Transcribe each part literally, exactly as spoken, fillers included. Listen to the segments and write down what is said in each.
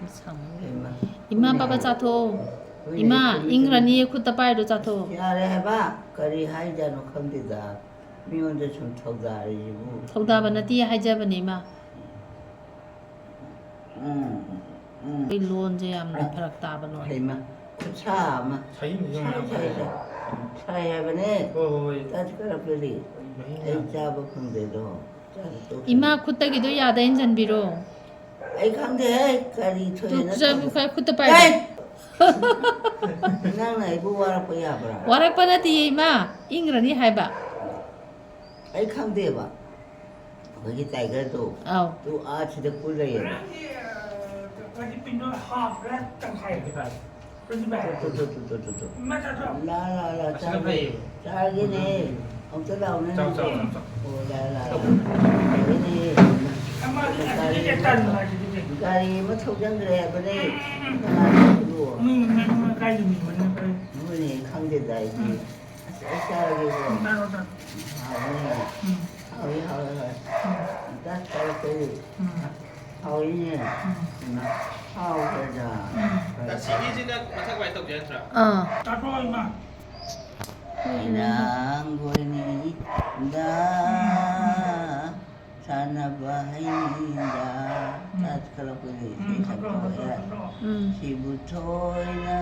ꯁꯪꯉꯤ꯫ ꯏꯃꯥ, ꯄꯥꯄꯥ ꯆꯥꯊꯣꯛꯑꯣ꯫ ꯏꯃꯥ, ꯏꯪꯈ꯭ꯔꯅꯤꯌꯦ, ꯈꯨꯠꯇ ꯄꯥꯏꯔꯣ, ꯆꯥꯊꯣꯛꯑꯣ꯫ ꯌꯥꯔꯦ ꯍꯥꯏꯕ, ꯀꯔꯤ ꯍꯥꯏꯖꯥꯠꯅꯣ ꯈꯪꯗꯦꯗ꯫ ꯃꯤꯉꯣꯟꯗ ꯁꯨꯝ ꯊꯧꯗꯥꯔꯤꯁꯤꯕꯨ꯫ ꯊꯧꯗꯥꯕ ꯅꯠꯇꯦ, ꯍꯥꯏꯖꯕꯅꯦ, ꯏꯃꯥ꯫ ꯎꯝ, ꯎꯝ꯫ ꯑꯩ ꯂꯣꯟꯁꯦ ꯌꯥꯝꯅ ꯐꯔꯛ ꯇꯥꯕ ꯂꯣꯟ꯫ ꯍꯩꯃ, ꯈꯨꯠꯁꯥ ꯑꯃ꯫ ꯁꯩ ꯁꯩ, ꯁꯩ, ꯁꯩ꯫ ꯁꯥꯏ ꯍꯥꯏꯕꯅꯦ꯫ ꯍꯣꯏ, ꯍꯣꯏ, ꯍꯣꯏ꯫ ꯆꯥꯁꯤ ꯈꯔ ꯄꯤꯔꯤ꯫ ꯃꯍꯤ ꯑꯩ ꯌꯥꯝ ꯆꯥꯕ ꯐꯪꯗꯦꯗꯣ꯫ ꯆꯥꯕ ꯇꯣꯛꯈ꯭ꯔꯦ꯫ ꯏꯃꯥ, ꯈꯨꯠꯇꯒꯤꯗꯣ ꯌꯥꯗ ꯏꯟꯁꯤꯟꯕꯤꯔꯣ꯫ ꯑꯩ ꯈꯪꯗꯦꯍꯦ, ꯀꯔꯤ ꯊꯣꯛꯑꯦꯅ ꯇꯨ, ꯆꯥꯕ ꯇꯧꯔꯤꯁꯦ꯫ ꯈꯔ ꯈꯨꯠꯇ ꯄꯥꯏꯔꯣ꯫ ꯍꯦ! ꯅꯪꯅ ꯑꯩꯕꯨ ꯋꯥꯔꯛꯄ ꯌꯥꯕ꯭ꯔꯥ? ꯋꯥꯔꯛꯄ ꯅꯠꯇꯤꯌꯦ, ꯏꯃꯥ, ꯏꯪꯈ꯭ꯔꯅꯤ ꯍꯥꯏꯕ꯫ ꯑꯩ ꯈꯪꯗꯦꯕ꯫ ꯑꯩꯈꯣꯏꯒꯤ ꯇꯥꯏꯒꯔꯗꯣ꯫ ꯑꯥꯎ꯫ ꯇꯨ ꯑꯥ ꯁꯤꯗ ꯀꯨꯜ ꯂꯩꯌꯦꯕ꯫ ꯇꯨ, ꯇꯨ, ꯇꯨ, ꯇꯨ, ꯇꯨ꯫ ꯃꯥ ꯆꯥꯊꯣꯛ꯫ ꯂꯥ, ꯂꯥ, ꯂꯥ, ꯑꯁꯤꯅ ꯆꯥꯒꯦ꯫ ꯐꯩꯌꯦꯕ꯫ ꯆꯥꯒꯦꯅꯦ꯫ ꯑꯝꯇ ꯂꯥꯎꯅꯦ ꯆꯥꯎ, ꯆꯥꯎ, ꯅꯪꯁꯨ꯫ ꯆꯥꯎ, ꯆꯥꯎ꯫ ꯑꯣ, ꯂꯥ, ꯂꯥ, ꯂꯥ꯫ ꯆꯥꯒꯦꯅꯦ꯫ ꯑꯃ ꯑꯁꯤꯗꯤ ꯒꯥꯔꯤ ꯇꯟꯕ ꯑꯃ, ꯍꯥꯏꯁꯤꯗꯤ꯫ ꯒꯥꯔꯤ ꯑꯃ ꯊꯧꯖꯟꯈ꯭ꯔꯦ ꯍꯥꯏꯕꯅꯦ꯫ ꯎꯝ, ꯎꯝ, ꯎꯝ꯫ ꯀꯅꯥꯅꯣ ꯑꯗꯨꯕꯨ? ꯃꯣꯏ ꯃꯃꯤꯡ ꯑꯃ ꯀꯥꯏꯗ ꯃꯤꯡ ꯑꯣꯏꯅ ꯀꯔꯤ? ꯃꯣꯏꯅꯦ, ꯈꯪꯗꯦꯗ ꯑꯩꯗꯤ꯫ ꯎꯝ꯫ ꯑꯁ, ꯑꯩ ꯆꯥꯔꯒꯦꯀꯣ꯫ ꯎꯝ, ꯆꯥꯔꯣ, ꯆꯥꯔꯣ꯫ ꯍꯥꯎꯕꯅꯦ꯫ ꯎꯝ꯫ ꯍꯥꯎꯏ, ꯍꯥꯎꯏ, ꯍꯥꯎꯏ꯫ ꯎꯝ꯫ ꯑꯝꯇ ꯆꯥꯔꯛꯀꯦ꯫ ꯎꯝ꯫ ꯍꯥꯎꯏꯅꯦ꯫ ꯎꯝ꯫ ꯏꯃꯥ, ꯍꯥꯎꯈ꯭ꯔꯦꯗ꯫ ꯎꯝ꯫ ꯇꯥꯁꯤꯒꯤꯁꯤꯅ ꯃꯊꯛ ꯋꯥꯏ ꯇꯧꯒꯦ ꯅꯠꯇ꯭ꯔꯥ? ꯑꯥ꯫ ꯆꯥꯊꯣꯛꯑꯣ, ꯏꯃꯥ꯫ ꯍꯩꯔꯥꯡꯒꯣꯏꯅꯤꯗ ꯎꯝ꯫ ꯁꯥꯟꯅꯕ ꯍꯩꯅꯤꯗ꯫ ꯎꯝ꯫ ꯆꯥꯁꯤ ꯈꯔ ꯀꯨꯏꯔꯦ ꯎꯝ, ꯏꯁꯩ ꯁꯛꯄ ꯍꯧꯔꯦ꯫ ꯎꯝ꯫ ꯁꯤꯕꯨ ꯊꯣꯏꯅ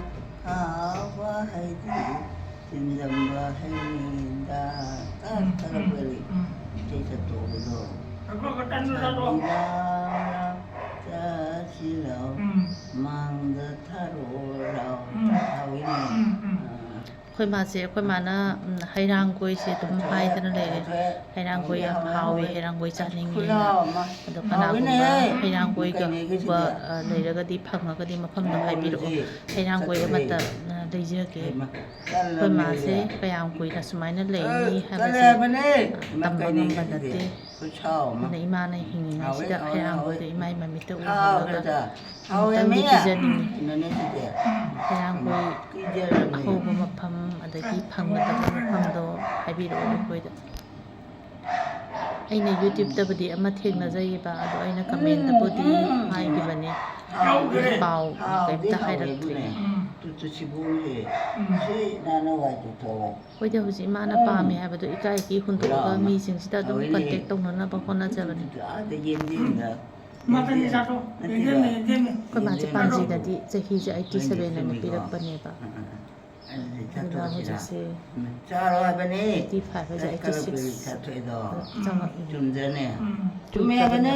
ꯍꯥꯎꯕ ꯍꯩꯗꯤ ꯆꯤꯟꯖꯝꯕ ꯍꯩꯅꯤꯗ꯫ ꯆꯥꯁꯤ ꯎꯝ, ꯈꯔ ꯎꯝ, ꯀꯨꯏꯔꯦ ꯎꯝ꯫ ꯏꯁꯩ ꯁꯛꯇꯣꯛꯄꯗꯣ꯫ ꯆꯥꯁꯤ ꯂꯥꯎ, ꯎꯝ꯫ ꯃꯥꯡꯗ ꯊꯥꯔꯣ ꯂꯥꯎ꯫ ꯎꯝ꯫ ꯍꯥꯎꯏꯅꯦ꯫ ꯎꯝ, ꯎꯝ꯫ ꯑꯥ꯫ ꯑꯩꯈꯣꯏ ꯃꯥꯁꯦ, ꯑꯩꯈꯣꯏ ꯃꯥꯅ, ꯎꯝ, ꯍꯩꯔꯥꯡꯒꯣꯏꯁꯦ ꯑꯗꯨꯝ ꯍꯥꯏꯗꯅ ꯂꯩꯔꯦ꯫ ꯍꯩꯔꯥꯡꯒꯣꯏ ꯌꯥꯝ ꯍꯥꯎꯋꯤ, ꯍꯩꯔꯥꯡꯒꯣꯏ ꯆꯥꯅꯤꯡꯉꯦꯅ꯫ ꯑꯗꯣ ꯀꯅꯥꯒꯨꯝꯕ ꯍꯩꯔꯥꯡꯒꯣꯏꯒꯨꯝꯕ, ꯑ, ꯂꯩꯔꯒꯗꯤ, ꯐꯪꯉꯒꯗꯤ ꯃꯐꯝꯗꯣ ꯍꯥꯏꯕꯤꯔꯛꯑꯣ꯫ ꯍꯩꯔꯥꯡꯒꯣꯏ ꯑꯃꯠꯇ, ꯑ, ꯂꯩꯖꯒꯦ꯫ ꯑꯩꯈꯣꯏ ꯃꯥꯁꯦ ꯀꯌꯥꯝ ꯀꯨꯏꯅ ꯁꯨꯃꯥꯏꯅ ꯂꯩꯅꯤ ꯍꯥꯏꯕꯁꯦ, ꯑ, ꯇꯝꯕ ꯉꯝꯕ ꯅꯠꯇꯦ꯫ ꯑꯗꯨꯅ ꯏꯃꯥꯅ ꯍꯤꯡꯉꯤꯉꯩꯁꯤꯗ ꯍꯩꯔꯥꯡꯒꯣꯏꯗꯣ ꯏꯃꯥꯏ ꯃꯃꯤꯠꯇ ꯎꯍꯜꯂꯒ ꯑꯃꯨꯛꯇꯪꯗꯤ ꯄꯤꯖꯅꯤꯡꯉꯤ꯫ ꯍꯩꯔꯥꯡꯒꯣꯏ ꯑꯍꯧꯕ ꯃꯐꯝ, ꯑꯗꯒꯤ ꯐꯪꯒꯗꯕ ꯃꯐꯝꯗꯣ ꯍꯥꯏꯕꯤꯔꯛꯑꯣ ꯑꯩꯈꯣꯏꯗ꯫ ꯑꯩꯅ YouTube-ꯇꯕꯨꯗꯤ ꯑꯃ ꯊꯦꯡꯅꯖꯩꯌꯦꯕ, ꯑꯗꯣ ꯑꯩꯅ comment-ꯇꯕꯨꯗꯤ ꯍꯥꯏꯒꯦ꯫ ꯍꯥꯏꯕꯅꯤ꯫ ꯄꯥꯎ ꯀꯩꯝꯇ ꯍꯥꯏꯔꯛꯇ꯭ꯔꯤ꯫ Two two ꯁꯤꯕꯨꯡꯁꯦ꯫ ꯁꯤ ꯅꯥꯅ ꯋꯥꯏ ꯇꯨ ꯊꯧꯋꯥꯏ꯫ ꯑꯩꯈꯣꯏꯗꯤ ꯍꯧꯖꯤꯛ ꯏꯃꯥꯅ ꯄꯥꯝꯃꯦ ꯍꯥꯏꯕꯗꯣ ꯏꯀꯥꯏꯒꯤ ꯍꯨꯟꯗꯣꯛꯑꯒ ꯃꯤꯁꯤꯡꯁꯤꯗ ꯑꯗꯨꯝ ꯀꯟꯇꯦꯛ ꯇꯧꯅꯅꯕ ꯍꯣꯠꯅꯖꯕꯅꯤ꯫ ꯑꯩꯈꯣꯏ ꯃꯥꯁꯦ ꯄꯥꯟꯖꯤꯗꯗꯤ ꯆꯍꯤꯁꯦ ꯑꯩꯠꯇꯤ ꯁꯚꯦꯟ ꯑꯅ ꯄꯤꯔꯛꯄꯅꯦꯕ꯫ ꯑꯗꯨꯅ ꯍꯧꯖꯤꯛꯁꯦ ꯆꯥꯔꯣ ꯍꯥꯏꯕꯅꯦ꯫ ꯑꯩꯠꯇꯤ ꯐꯥꯏꯚ ꯍꯥꯏꯁꯦ ꯑꯩꯠꯇꯤ ꯁꯤꯛꯁ ꯆꯠꯊꯣꯛꯏꯗꯣ꯫ ꯆꯪꯉꯛꯏꯅꯦ꯫ ꯆꯨꯝꯗ꯭ꯔꯅꯦ? ꯆꯨꯝꯃꯦ ꯍꯥꯏꯕꯅꯦ꯫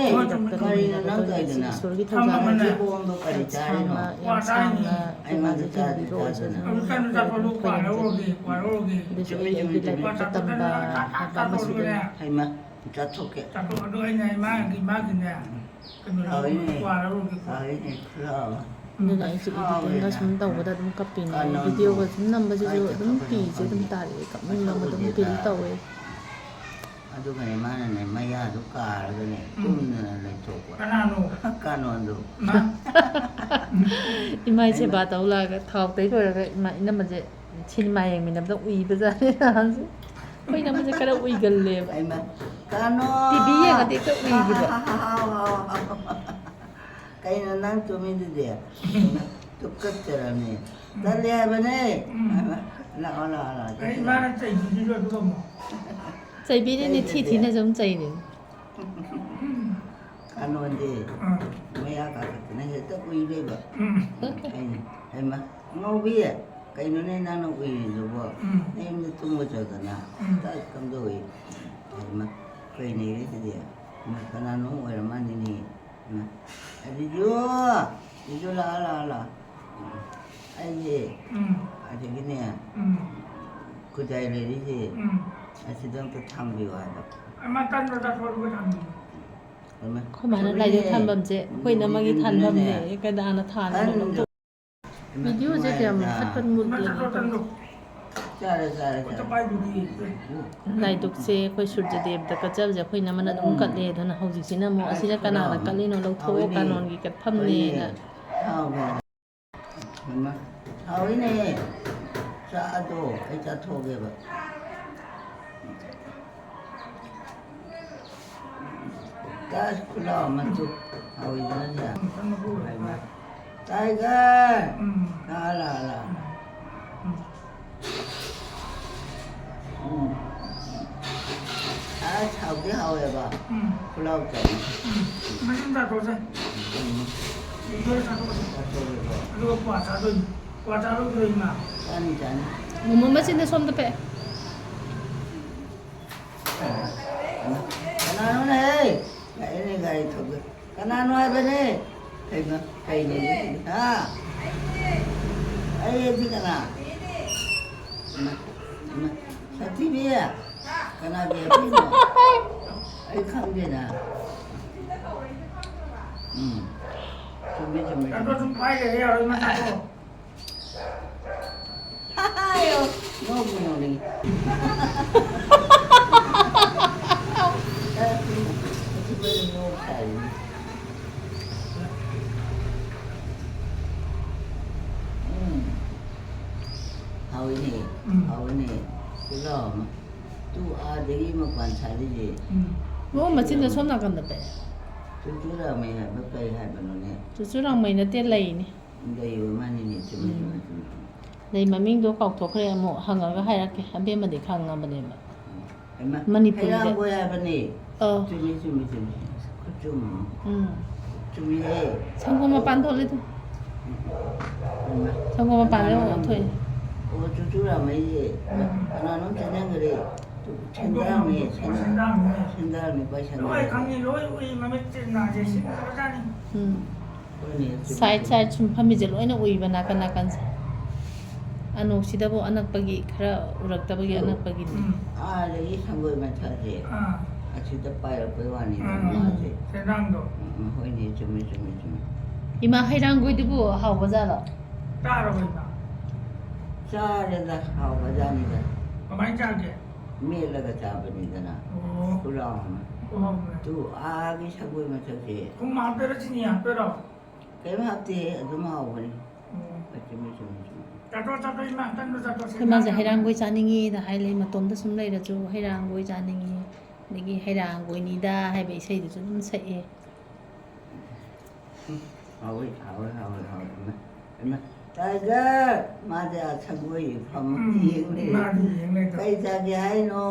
ꯀꯔꯤꯅꯣ ꯅꯪ ꯇꯧꯔꯤꯗꯨꯅ? ꯏꯁꯣꯔꯒꯤ ꯊꯧꯖꯥꯜꯅ ꯅꯪꯒꯤ ꯕꯣꯝꯗꯣ ꯀꯔꯤ ꯌꯥꯝ ꯆꯥꯔꯤꯅꯣ? ꯁꯥꯡꯅ, ꯌꯥꯝ ꯁꯥꯡꯅ ꯑꯩꯉꯣꯟꯗ ꯏꯃꯥꯁꯦ ꯆꯥꯗꯤ ꯍꯤꯡꯕꯤꯕ ꯑꯣꯏꯁꯅꯨ꯫ ꯆꯥꯗꯅ꯫ ꯑꯗꯨꯁꯨ ꯑꯩ ꯑꯩꯒꯤ ꯂꯥꯏꯕꯛꯇ ꯇꯝꯕ ꯍꯥꯏꯕ ꯑꯃꯁꯨ ꯂꯩ꯫ ꯍꯩꯃꯥ, ꯆꯥꯊꯣꯛꯀꯦ꯫ ꯆꯥꯊꯣꯛ, ꯑꯗꯣ ꯑꯩꯅ ꯏꯃꯥꯒꯤ, ꯏꯃꯥꯒꯤꯅꯦ, ꯀꯩꯅꯣ ꯂꯧꯔꯒꯦ, ꯍꯥꯎꯏꯅꯦ꯫ ꯀ꯭ꯋꯥ ꯂꯧꯔꯒꯦꯀꯣ꯫ ꯍꯥꯎꯏꯅꯦ, ꯈꯨꯍꯥꯎ ꯑꯃ꯫ ꯑꯗꯨꯅ ꯑꯩꯁꯦ editing ꯒ ꯁꯨꯝ ꯇꯧꯕꯗ ꯑꯗꯨꯝ ꯀꯞꯄꯤꯅꯦ꯫ ꯀꯥꯟꯅꯕꯗꯣ꯫ Video ꯒ ꯁꯨꯝ ꯅꯝꯕꯁꯤꯁꯨ ꯀꯥꯏ ꯑꯗꯨꯝ ꯆꯠꯈ꯭ꯔꯕꯅꯣ ꯄꯤꯁꯦ ꯑꯗꯨꯝ ꯈꯪꯗꯦ꯫ ꯇꯥꯔꯛꯑꯦ, ꯀꯞꯅꯤꯡꯕ ꯑꯃ ꯑꯗꯨꯝ ꯃꯁꯛ ꯎꯗꯦꯗ꯫ Feel ꯇꯧꯋꯦ꯫ ꯑꯗꯨꯒꯅꯦ ꯃꯥꯅꯅꯦ ꯃꯌꯥꯗꯣ ꯀꯥꯔꯒꯅꯦ ꯎꯝ꯫ ꯇꯨꯝꯗꯅ ꯂꯩꯊꯣꯛꯄ꯫ ꯀꯅꯥꯅꯣ? ꯀꯥꯅꯣꯟꯗꯣ꯫ ꯃꯥ? ꯏꯃꯥꯏ ꯑꯩꯅ ꯁꯦꯕꯥ ꯇꯧ ꯂꯥꯛꯑꯒ ꯊꯥꯎ ꯇꯩ ꯂꯣꯏꯔꯒ ꯏꯃꯥ, ꯏꯅꯝꯃꯁꯦ ꯁꯤꯅꯦꯃꯥ ꯌꯦꯡꯃꯤꯟꯅꯕꯗ ꯎꯏꯕꯖꯥꯠꯅꯤ ꯅꯍꯥꯟꯁꯨ꯫ ꯑꯩꯈꯣꯏ ꯏꯅꯝꯃꯁꯦ ꯈꯔ ꯎꯏꯒꯜꯂꯦꯕ꯫ ꯑꯩꯃ, ꯀꯥꯅꯣ! ꯇꯤ ꯚꯤ ꯌꯦꯡꯉꯗꯤ ꯍꯦꯛꯇ ꯎꯏꯈꯤꯕ꯫ ꯍꯥꯎ, ꯍꯥꯎ, ꯍꯥꯎ, ꯍꯥꯎ꯫ ꯀꯩꯅꯣ ꯅꯪ ꯇꯨꯝꯃꯤꯗꯨꯗꯤ? ꯇꯨꯀꯠꯆꯔꯝꯅꯦ꯫ ꯎꯝ꯫ ꯇꯜꯂꯦ ꯍꯥꯏꯕꯅꯦ꯫ ꯎꯝ꯫ ꯂꯥꯛꯑꯣ, ꯂꯥꯛꯑꯣ, ꯂꯥꯛꯑꯣ, ꯑꯩ ꯆꯠꯁꯤ ꯏꯃꯥꯅ ꯂꯥꯛꯑꯣ꯫ ꯆꯩꯕꯤꯔꯤꯗꯣ ꯑꯗꯨꯒ ꯑꯃꯨꯛ꯫ ꯆꯩꯕꯤꯔꯤꯅꯦ, ꯊꯤ ꯆꯩꯗ꯭ꯔꯗꯤ꯫ ꯊꯤꯅ ꯁꯨꯝ ꯆꯩꯔꯤꯅꯦ꯫ ꯀꯥꯅꯣꯟꯗꯤ ꯑꯥ꯫ ꯃꯌꯥ ꯀꯥꯈꯠꯇꯅ ꯍꯦꯛꯇ ꯎꯏ ꯂꯩꯕ꯫ ꯎꯝ꯫ ꯑꯩꯅ, "ꯍꯩꯃꯥ, ꯑꯉꯥꯎꯕꯤ, ꯀꯩꯅꯣꯅꯦ ꯅꯪꯅ ꯎꯏꯔꯤꯗꯨꯕꯣ? ꯎꯝ꯫ ꯅꯌꯨꯝꯗ ꯇꯨꯝꯃꯨ ꯆꯣꯗꯅ꯫ ꯎꯝ꯫ ꯇꯥꯏ ꯀꯝꯗꯧꯏ?" ꯍꯩꯃꯥ, ꯀꯩꯅꯦ ꯁꯤꯗꯤ? ꯏꯃꯥ, ꯀꯅꯥꯅꯣꯝ ꯑꯣꯏꯔ ꯃꯥꯜꯂꯤꯅꯦ꯫ ꯏꯃꯥ, "ꯑꯗꯨꯗꯣ, ꯑꯗꯨꯗꯣ ꯂꯥꯛꯑꯣ, ꯂꯥꯛꯑꯣ, ꯂꯥꯛꯑꯣ꯫ ꯑꯩꯁꯦ ꯎꯝ꯫ ꯑꯗꯒꯤꯅꯦ, ꯎꯝ꯫ ꯈꯨꯖꯥꯏ ꯂꯩꯔꯤꯁꯦ ꯎꯝ꯫ ꯑꯁꯤꯗ ꯑꯝꯇ ꯊꯥꯡꯕꯤꯌꯨ" ꯍꯥꯏꯕ꯫ ꯑꯩꯃ ꯇꯟꯗꯣ ꯆꯥꯊꯣꯛꯑꯒ ꯊꯝꯃꯤ꯫ ꯍꯩꯃꯥ, ꯑꯩꯈꯣꯏ ꯃꯥꯅ ꯁꯣꯏꯔꯦ꯫ ꯂꯥꯏꯗ ꯊꯝꯐꯝꯁꯦ ꯑꯩꯈꯣꯏ ꯏꯅꯝꯃꯒꯤ ꯊꯝꯐꯝꯅꯦ꯫ ꯀꯅꯥꯅ ꯊꯥꯜꯂꯤꯅꯣ? ꯇꯟꯗꯣ꯫ ꯏꯃꯥ, Video ꯁꯦ ꯀꯌꯥꯝ ꯅꯨꯡꯉꯥꯏꯔꯗ꯫ ꯐꯠ ꯐꯠ ꯃꯨꯠꯂꯤꯅꯣ? ꯆꯥꯔꯦ, ꯆꯥꯔꯦ, ꯆꯥꯔꯦ꯫ ꯂꯥꯏꯗꯨꯛꯁꯦ ꯑꯩꯈꯣꯏ ꯁꯨꯔꯖꯗꯦꯕꯗ ꯀꯠꯆꯕꯁꯦ ꯑꯩꯈꯣꯏ ꯏꯅꯝꯃꯅ ꯑꯗꯨꯝ ꯎꯝ꯫ ꯀꯠꯂꯦ꯫ ꯑꯗꯨꯅ ꯍꯧꯖꯤꯛꯁꯤꯅ ꯑꯃꯨꯛ ꯑꯁꯤꯅ ꯀꯅꯥꯅ ꯀꯠꯂꯤꯅꯣ? ꯂꯧꯊꯣꯛꯑꯣ, ꯍꯥꯎꯏꯅꯦ꯫ ꯀꯥꯅꯣꯟꯒꯤ ꯀꯠꯐꯝꯅꯦꯅ꯫ ꯍꯥꯎꯏꯅꯦ꯫ ꯍꯩꯃꯥ, ꯍꯥꯎꯏꯅꯦ꯫ ꯆꯥꯗꯣ ꯑꯩ ꯆꯥꯊꯣꯛꯑꯒꯦꯕ꯫ ꯇꯥꯁ ꯈꯨꯂꯥꯎ ꯑꯃ ꯇꯨ꯫ ꯍꯥꯎꯏꯗꯅ ꯁꯦ꯫ ꯎꯝ, ꯀꯟꯅ ꯄꯨꯔꯦ꯫ ꯍꯥꯎꯏꯗꯅ꯫ ꯇꯥꯏꯒꯔ! ꯎꯝ꯫ ꯂꯥ, ꯂꯥ, ꯂꯥ꯫ ꯎꯝ꯫ ꯎꯝ꯫ ꯑꯁ, ꯍꯥꯎꯗꯤ ꯍꯥꯎꯋꯦꯕ꯫ ꯎꯝ꯫ ꯈꯨꯂꯥꯎ ꯆꯥꯏ꯫ ꯎꯝ꯫ ꯃꯔꯤꯟ ꯆꯥꯊꯣꯛꯁꯦ꯫ ꯎꯝ꯫ ꯏꯟꯖꯣꯏ ꯆꯥꯊꯣꯛꯁꯦ꯫ ꯆꯥꯊꯣꯛꯑꯒꯦꯀꯣ꯫ ꯑꯗꯨꯒ ꯀ꯭ꯋꯥ ꯆꯥꯗꯣꯏꯅꯤ꯫ ꯀ꯭ꯋꯥ ꯆꯥꯔꯣꯏꯗ꯭ꯔꯣ, ꯏꯃꯥ? ꯆꯥꯅꯤ, ꯆꯥꯅꯤ꯫ ꯃꯣꯃꯣ ꯃꯆꯤꯟꯗ ꯁꯣꯝꯗ ꯄꯦ꯫ ꯀꯅꯥꯅꯣꯅꯦꯍꯦ? ꯂꯥꯛꯑꯦꯅꯦ ꯒꯥꯔꯤ ꯊꯧꯕ꯫ ꯀꯅꯥꯅꯣ ꯍꯥꯏꯕꯅꯦ? ꯀꯩꯅꯣ? ꯀꯩꯅꯣ? ꯍꯥ? ꯑꯩꯗꯤ ꯀꯅꯥ? ꯏꯃꯥ, ꯏꯃꯥ, ꯁꯥꯊꯤꯕꯤ! ꯀꯅꯥꯒꯤ ꯍꯦꯞꯄꯤꯅꯣ? ꯑꯩ ꯈꯪꯗꯦꯅ꯫ ꯎꯝ꯫ ꯆꯨꯝꯃꯦ, ꯆꯨꯝꯃꯦ, ꯆꯨꯝꯃꯦ꯫ ꯁꯨꯝ ꯄꯥꯏ ꯂꯩꯔꯦ ꯌꯥꯔꯣꯏ, ꯃꯥ ꯆꯠꯈ꯭ꯔꯣ꯫ ꯑꯌꯣ, ꯅꯣꯛꯄꯨ ꯅꯣꯛꯅꯤꯡꯉꯤ꯫ ꯎꯝ꯫ ꯍꯥꯎꯏꯅꯦ, ꯎꯝ꯫ ꯍꯥꯎꯏꯅꯦ꯫ ꯄꯨꯂꯥꯎ ꯑꯃ꯫ ꯇꯨ ꯑꯥꯗꯒꯤ ꯃꯄꯥꯟ ꯁꯥꯠꯂꯤꯁꯦ꯫ ꯎꯝ꯫ ꯑꯣ, ꯃꯆꯤꯟꯗ ꯁꯣꯝ ꯅꯥꯀꯟꯗ ꯄꯦ꯫ ꯆꯨꯔꯆꯨꯔꯥꯃꯩ ꯍꯥꯏꯕ ꯀꯩ ꯍꯥꯏꯕꯅꯣꯅꯦ? ꯆꯨꯔꯆꯨꯔꯥꯃꯩ ꯅꯠꯇꯦ, ꯂꯩꯅꯤ꯫ ꯂꯩ ꯑꯣꯏ ꯃꯥꯅꯤꯅꯦ, ꯆꯨꯝꯃꯤ, ꯎꯝ꯫ ꯆꯨꯝꯃꯤ, ꯆꯨꯝꯃꯤ꯫ ꯂꯩ ꯃꯃꯤꯡꯗꯣ ꯀꯥꯎꯊꯣꯛꯈ꯭ꯔꯦ, ꯑꯃꯨꯛ ꯍꯪꯉꯒ ꯍꯥꯏꯔꯛꯀꯦ꯫ ꯑꯕꯦꯝꯃꯗꯤ ꯈꯪꯉꯕꯅꯦꯕ꯫ ꯍꯩꯃꯥ, ꯃꯅꯤꯄꯨꯔꯤꯗ꯫ ꯍꯩꯔꯥꯡꯒꯣꯏ ꯍꯥꯏꯕꯅꯦ꯫ ꯑꯧ꯫ ꯆꯨꯝꯃꯤ, ꯆꯨꯝꯃꯤ, ꯆꯨꯝꯃꯤ꯫ ꯈꯨꯆꯨꯝ ꯑꯃ꯫ ꯎꯝ꯫ ꯆꯨꯝꯃꯤꯍꯦ꯫ ꯁꯪꯒꯣꯝ ꯃꯄꯥꯟ ꯊꯣꯛꯂꯦ ꯇꯨ꯫ ꯍꯩꯃꯥ꯫ ꯁꯪꯒꯣꯝ ꯃꯄꯥꯟꯗ ꯀꯅꯥꯅꯣ ꯑꯃꯨꯛ ꯅꯪꯕꯨ? ꯊꯣꯛꯑꯦ꯫ ꯑꯣ, ꯆꯨꯔꯆꯨꯔꯥꯃꯩꯁꯦ꯫ ꯎꯝ꯫ ꯀꯅꯥꯅꯣꯝ ꯆꯦꯟꯁꯤꯟꯈ꯭ꯔꯦ꯫ ꯁꯦꯟꯗ꯭ꯔꯥꯡꯅꯦ, ꯁꯦꯟꯗ꯭ꯔꯥꯡ꯫ ꯁꯦꯟꯗ꯭ꯔꯥꯡꯅꯦ, ꯄꯥꯏ ꯁꯦꯟꯗ꯭ꯔꯥꯡ꯫ ꯂꯣꯏ ꯈꯪꯉꯤ, ꯂꯣꯏ ꯎꯏ, ꯃꯃꯤꯠꯁꯦ ꯅꯥꯁꯦ ꯁꯤꯡꯈ꯭ꯔꯖꯥꯠꯅꯤ꯫ ꯎꯝ꯫ ꯍꯣꯏꯅꯦ, ꯆꯨꯝꯃꯤ, side ꯆꯨꯝꯃꯤ꯫ Side ꯁꯨꯝ ꯐꯝꯃꯤꯁꯦ ꯂꯣꯏꯅ ꯎꯏꯕ ꯅꯥꯀꯟ ꯅꯥꯀꯟꯁꯦ꯫ ꯑꯅꯣꯛꯁꯤꯗꯕꯨ ꯑꯅꯛꯄꯒꯤ ꯈꯔ ꯎꯔꯛꯇꯕꯒꯤ ꯑꯗꯨ ꯑꯅꯛꯄꯒꯤꯅꯤ꯫ ꯎꯝ꯫ ꯑꯥꯗꯒꯤ ꯁꯪꯒꯣꯏ ꯃꯊꯛꯁꯦ ꯑꯥ꯫ ꯑꯁꯤꯗ ꯄꯥꯏꯔꯛꯄꯩ ꯋꯥꯅꯤꯗ ꯎꯝ, ꯎꯝ꯫ ꯃꯥꯁꯦ꯫ ꯁꯦꯟꯗ꯭ꯔꯥꯡꯗꯣ꯫ ꯎꯝ, ꯎꯝ, ꯍꯣꯏꯅꯦ, ꯆꯨꯝꯃꯤ, ꯆꯨꯝꯃꯤ, ꯆꯨꯝꯃꯤ꯫ ꯏꯃꯥ, ꯍꯩꯔꯥꯡꯒꯣꯏꯗꯨꯕꯨ ꯍꯥꯎꯕ ꯖꯥꯠꯂꯣ? ꯆꯥꯔꯕꯣ, ꯏꯃꯥ? ꯆꯥꯔꯦꯗ, ꯍꯥꯎꯕ ꯖꯥꯠꯅꯤꯗ꯫ ꯀꯃꯥꯏꯅ ꯆꯥꯒꯦ? ꯃꯦꯠꯂꯒ ꯆꯥꯕꯅꯤꯗꯅ꯫ ꯑꯣ꯫ ꯈꯨꯂꯥꯎ ꯑꯃ꯫ ꯑꯣ꯫ ꯇꯨ ꯑꯥꯒꯤ ꯁꯪꯒꯣꯏ ꯃꯊꯛꯁꯦ꯫ ꯊꯨꯝ ꯍꯥꯞꯇꯣꯏꯔꯣ, ꯆꯤꯅꯤ ꯍꯥꯞꯇꯣꯏꯔꯣ? ꯀꯩꯝ ꯍꯥꯞꯇꯦ, ꯑꯗꯨꯝ ꯍꯥꯎꯕꯅꯤ꯫ ꯎꯝ꯫ ꯆꯨꯝꯃꯤ, ꯆꯨꯝꯃꯤ, ꯆꯨꯝꯃꯤ꯫ ꯆꯥꯊꯣꯛ, ꯆꯥꯊꯣꯛ, ꯏꯃꯥ, ꯇꯟꯗꯣ ꯆꯥꯊꯣꯛ, ꯑꯩꯈꯣꯏ ꯃꯥꯁꯦ ꯁꯦꯟꯗ꯭ꯔꯥꯡ ꯍꯩꯔꯥꯡꯒꯣꯏ ꯆꯥꯅꯤꯡꯉꯤꯗ ꯍꯥꯏ ꯂꯩ, ꯃꯇꯣꯝꯇ ꯁꯨꯝ ꯂꯩꯔꯁꯨ ꯍꯩꯔꯥꯡꯒꯣꯏ ꯆꯥꯅꯤꯡꯉꯤ, ꯑꯗꯒꯤ ꯍꯩꯔꯥꯡꯒꯣꯏꯅꯤꯗ ꯍꯥꯏꯕ ꯏꯁꯩꯗꯨꯁꯨ ꯑꯗꯨꯝ ꯁꯛꯑꯦ꯫ ꯍꯥꯎꯋꯤ, ꯍꯥꯎꯋꯤ, ꯍꯥꯎꯋꯤ, ꯍꯥꯎꯋꯤ꯫ ꯏꯃꯥ, ꯏꯃꯥ꯫ ꯇꯥꯏꯒꯔ! ꯃꯥꯗꯤ ꯑꯥ ꯁꯪꯒꯣꯏ ꯐꯝ ꯎꯝ, ꯌꯦꯡ ꯂꯩ꯫ ꯃꯥꯗꯤ ꯌꯦꯡ ꯂꯩꯗꯣ꯫ "ꯀꯩ ꯆꯥꯒꯦ ꯍꯥꯏꯅꯣ?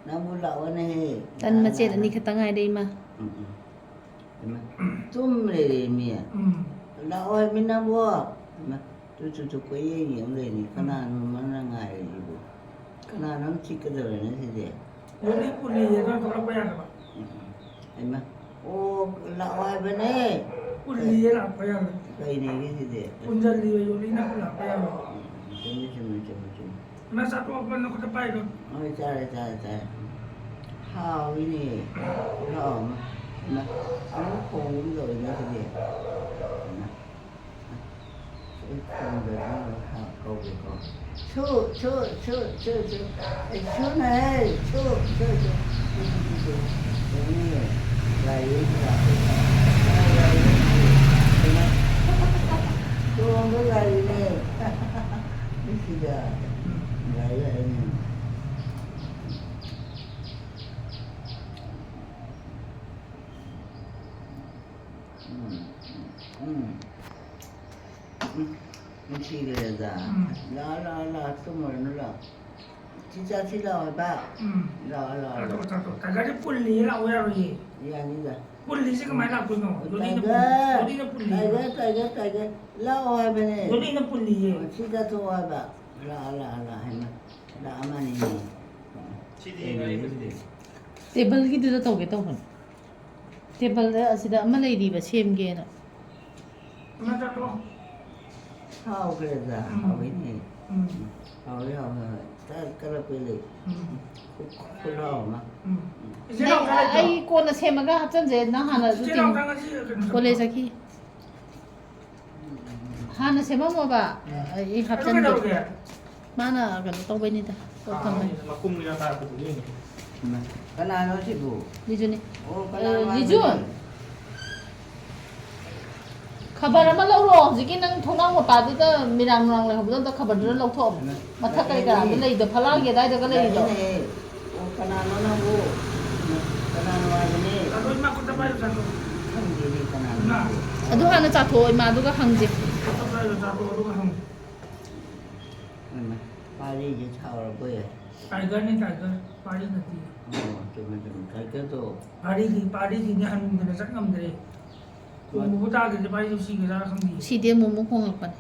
ꯅꯪꯕꯨ ꯂꯥꯛꯑꯣꯅꯦ꯫ ꯇꯟ ꯃꯆꯦꯠ ꯂꯥꯛꯑꯣ, ꯑꯅꯤ ꯂꯥꯛꯑꯣ꯫" ꯈꯛꯇ ꯉꯥꯏꯔꯦ, ꯏꯃꯥ꯫ ꯎꯝ, ꯎꯝ꯫ ꯏꯃꯥ, ꯇꯨꯝ ꯂꯩꯔꯦ, ꯃꯤ꯫ ꯎꯝ꯫ "ꯂꯥꯛꯑꯣ ꯍꯥꯏꯕꯅꯤ ꯅꯪꯕꯨ?" ꯏꯃꯥ, ꯇꯨ, ꯇꯨ, ꯇꯨ, ꯀꯣꯏꯌꯦꯡ ꯌꯦꯡ ꯂꯩꯅꯤ꯫ ꯎꯝ꯫ ꯀꯅꯥꯅꯣ ꯃꯥꯅ ꯉꯥꯏꯔꯤꯁꯤꯕꯨ? ꯀꯅꯥꯅꯣꯝ ꯆꯤꯛꯀꯗꯧꯔꯦꯅꯦ ꯁꯤꯗꯤ꯫ ꯌꯣꯠꯂꯤ ꯄꯨꯜꯂꯤꯌꯦ, ꯑꯗꯨ ꯊꯣꯛꯂꯛꯄ ꯌꯥꯗꯕ꯫ ꯎꯝ, ꯎꯝ꯫ ꯍꯩꯃꯥ꯫ ꯑꯣ, ꯂꯥꯛꯑꯣ ꯍꯥꯏꯕꯅꯦ꯫ ꯄꯨꯜꯂꯤꯌꯦ, ꯂꯥꯛꯄ ꯌꯥꯔꯣꯏ꯫ ꯀꯩꯅꯦꯒꯦ ꯁꯤꯗꯤ? ꯄꯨꯟꯖꯜꯂꯤꯕ ꯌꯣꯠꯂꯤꯅ ꯂꯥꯛꯄ ꯌꯥꯔꯣꯏ꯫ ꯎꯝ, ꯆꯨꯝꯃꯤ, ꯆꯨꯝꯃꯤ, ꯆꯨꯝꯃꯤ, ꯆꯨꯝꯃꯤ꯫ ꯅꯪ ꯆꯥꯊꯣꯛꯑꯕ ꯅꯈꯨꯠꯇ ꯄꯥꯏꯗꯣ? ꯍꯣꯏ, ꯆꯥꯔꯦ, ꯆꯥꯔꯦ, ꯆꯥꯔꯦ꯫ ꯍꯥꯎꯋꯤꯅꯦ꯫ ꯈꯨꯍꯥꯎ ꯑꯃ꯫ ꯍꯩꯃꯥ, ꯑꯃꯨꯛ ꯈꯣꯡꯒꯨꯝ ꯇꯧꯋꯤꯅꯦ ꯁꯤꯗꯤ꯫ ꯍꯩꯃꯥ꯫ ꯑꯩ ꯈꯣꯡꯗ꯭ꯔꯗꯤ ꯍꯥ ꯀꯧꯒꯦꯀꯣ꯫ ꯁꯨ, ꯁꯨ, ꯁꯨ, ꯁꯨ, ꯁꯨ꯫ ꯑꯩ ꯁꯨꯅ ꯍꯦ, ꯁꯨ, ꯁꯨ, ꯁꯨ꯫ ꯁꯨ, ꯁꯨ, ꯁꯨ, ꯁꯨ꯫ ꯌꯦꯡꯉꯨꯅꯦ꯫ ꯒꯥꯔꯤ ꯑꯃ ꯂꯥꯛꯄꯩ ꯇꯥꯏꯞꯇ꯫ ꯒꯥꯔꯤ ꯑꯃ ꯂꯥꯛꯄꯩ ꯇꯣꯡꯕ ꯒꯥꯔꯤꯅꯦ꯫ ꯁꯤꯗ ꯒꯥꯔꯤ ꯂꯥꯛꯏꯅꯦ꯫ ꯎꯝ, ꯎꯝ, ꯎꯝ꯫ ꯎꯝ, ꯅꯨꯡꯁꯤꯈ꯭ꯔꯦꯗ꯫ ꯎꯝ꯫ ꯂꯥꯛꯑꯣ, ꯂꯥꯛꯑꯣ, ꯂꯥꯛꯑꯣ, ꯇꯨꯝꯃꯨꯔꯅꯨ, ꯂꯥꯛꯑꯣ꯫ ꯁꯤ ꯆꯥꯁꯤ ꯂꯥꯛꯑꯣ, ꯍꯥꯏꯕ꯫ ꯎꯝ꯫ ꯂꯥꯛꯑꯣ, ꯂꯥꯛꯑꯣ, ꯂꯥꯛꯑꯣ꯫ ꯆꯥꯊꯣꯛ, ꯆꯥꯊꯣꯛ꯫ ꯇꯥꯏꯒꯔꯗꯤ ꯄꯨꯜꯂꯤ ꯂꯥꯛꯑꯣ ꯌꯥꯔꯣꯏꯌꯦ꯫ ꯌꯥꯅꯤꯗ꯫ ꯄꯨꯜꯂꯤꯁꯤ ꯀꯃꯥꯏꯅ ꯂꯥꯛꯇꯣꯏꯅꯣ? ꯌꯣꯠꯂꯤꯅ ꯇꯥꯏꯒꯔ! ꯄꯨꯜꯂꯤ, ꯌꯣꯠꯂꯤꯅ ꯄꯨꯜꯂꯤ꯫ Tiger, tiger, tiger! ꯂꯥꯛꯑꯣ ꯍꯥꯏꯕꯅꯦ꯫ ꯌꯣꯠꯂꯤꯅ ꯄꯨꯜꯂꯤꯌꯦ꯫ ꯁꯤ ꯆꯥꯊꯣꯛꯑꯣ ꯍꯥꯏꯕ꯫ ꯂꯥꯛꯑꯣ, ꯂꯥꯛꯑꯣ, ꯂꯥꯛꯑꯣ ꯍꯥꯏꯕ꯫ ꯂꯥꯛꯑꯝꯃꯅꯤꯅꯦ꯫ ꯁꯤꯗꯤ ꯀꯩꯅꯣ ꯌꯥꯏ, ꯁꯤꯗꯤ? ꯇꯦꯕꯜꯒꯤꯗꯨꯗ ꯇꯧꯒꯦ ꯇꯧꯕꯅꯦ꯫ ꯇꯦꯕꯜꯗ ꯑꯁꯤꯗ ꯑꯃ ꯂꯩꯔꯤꯕ ꯁꯦꯝꯒꯦꯅ꯫ ꯍꯥꯎꯈ꯭ꯔꯦꯗ, ꯎꯝ꯫ ꯍꯥꯎꯋꯤꯅꯦ꯫ ꯎꯝ꯫ ꯍꯥꯎꯋꯦ, ꯍꯥꯎꯋꯦ, ꯍꯥꯎꯋꯦ꯫ ꯆꯥ ꯀꯜꯂꯛꯄꯩ ꯂꯩ꯫ ꯎꯝ꯫ ꯈꯨ-, ꯈꯨꯠꯂꯥꯎ ꯑꯃ꯫ ꯎꯝ꯫ ꯎꯝ꯫ ꯏꯆꯦ ꯅꯪ ꯅꯥꯎꯆꯥ ꯂꯩꯇ꯭ꯔꯣ? ꯑꯩ ꯀꯣꯟꯅ ꯁꯦꯝꯃꯒ ꯍꯥꯞꯆꯟꯁꯦ꯫ ꯅꯪ ꯍꯥꯟꯅ ꯏꯆꯦ ꯔꯨꯇꯤꯟ ꯅꯥꯎꯆꯥ ꯉꯁꯤ ꯀꯩꯅꯣ ꯆꯠꯄ꯭ꯔꯣ? ꯀꯣꯂꯦꯖ ꯆꯠꯈꯤ꯫ ꯍꯥꯟꯅ ꯁꯦꯝꯃꯝꯃꯣꯕ꯫ ꯎꯝ꯫ ꯑꯩ ꯑꯗꯨ ꯍꯥꯞꯆꯟꯒꯦ꯫ ꯀꯩꯗꯧꯔꯒꯦ? ꯃꯥꯅ ꯀꯩꯅꯣ ꯇꯧꯕꯩꯅꯤꯗ꯫ ꯄꯣꯠ ꯊꯝꯕꯩ꯫ ꯃꯈꯨꯝ ꯀꯩꯀꯥ ꯇꯥꯔꯛꯄꯗꯨꯒꯤ꯫ ꯀꯅꯥꯅꯣ ꯁꯤꯕꯨ? ꯂꯤꯖꯨꯅꯤ꯫ ꯑꯣ, ꯑ, ꯀꯅꯥꯅꯣ ꯂꯤꯖꯨ꯫ ꯍꯥꯏꯕꯅꯦ? ꯈꯕꯔ ꯑꯃ ꯂꯧꯔꯣ꯫ ꯍꯧꯖꯤꯛꯀꯤ ꯅꯪ ꯊꯣꯡꯅꯥꯎ ꯃꯄꯥꯗꯨꯗ ꯃꯤꯔꯥꯡ ꯃꯤꯔꯥꯡ ꯂꯩꯍꯧꯕꯗꯣ ꯑꯝꯇ ꯈꯕꯔꯗꯨꯗ ꯂꯧꯊꯣꯛꯑꯣ꯫ ꯃꯊꯛ ꯀꯔꯤ ꯀꯔꯥꯗ ꯂꯩꯗꯣ, ꯐꯂꯥꯡꯒꯤ ꯑꯗꯥꯏꯗꯒ ꯂꯩꯗꯣ꯫ ꯂꯩꯅꯦ꯫ ꯑꯣ, ꯀꯅꯥꯅꯣ ꯅꯪꯕꯨ? ꯀꯅꯥꯅꯣ ꯍꯥꯏꯕꯅꯦ? ꯆꯥꯊꯣꯛ, ꯏꯃꯥ ꯈꯨꯠꯇ ꯄꯥꯏꯌꯨ, ꯆꯥꯊꯣꯛ꯫ ꯈꯪꯗꯦꯅꯦ, ꯀꯅꯥꯅꯣ ꯏꯃꯥ꯫ ꯅꯪꯕꯨ? ꯑꯗꯨ ꯍꯥꯟꯅ ꯆꯥꯊꯣꯛꯑꯣ, ꯏꯃꯥꯗꯨꯒ ꯍꯪꯁꯦ꯫ ꯆꯥꯊꯣꯛ ꯆꯥꯊꯣꯛ ꯑꯗꯨꯒ ꯍꯪꯉꯨ꯫ ꯏꯃꯥ, ꯄꯥꯔꯤꯁꯦ ꯁꯥꯎꯔꯕꯣꯏ꯫ ꯇꯥꯏꯒꯔꯅꯤ, ꯇꯥꯏꯒꯔ, ꯄꯥꯔꯤ ꯅꯠꯇꯦ꯫ ꯑꯣ, ꯆꯨꯝꯃꯦ ꯆꯨꯝꯃꯦ, ꯇꯥꯏꯒꯔꯗꯣ꯫ ꯄꯥꯔꯤꯗꯤ, ꯄꯥꯔꯤꯗꯤꯅꯦ ꯍꯟꯗꯅ ꯆꯠ ꯉꯝꯗ꯭ꯔꯦ꯫ ꯈꯣꯡꯕꯕꯨ ꯇꯥꯗ꯭ꯔꯗꯤ ꯄꯥꯔꯤꯗꯣ ꯁꯤꯒ꯭ꯔꯖꯥꯠꯂ ꯈꯪꯗꯦ꯫ ꯁꯤꯗꯦ, ꯑꯃꯨꯛ ꯑꯃꯨꯛ ꯈꯣꯡꯉꯛꯄꯅꯦ꯫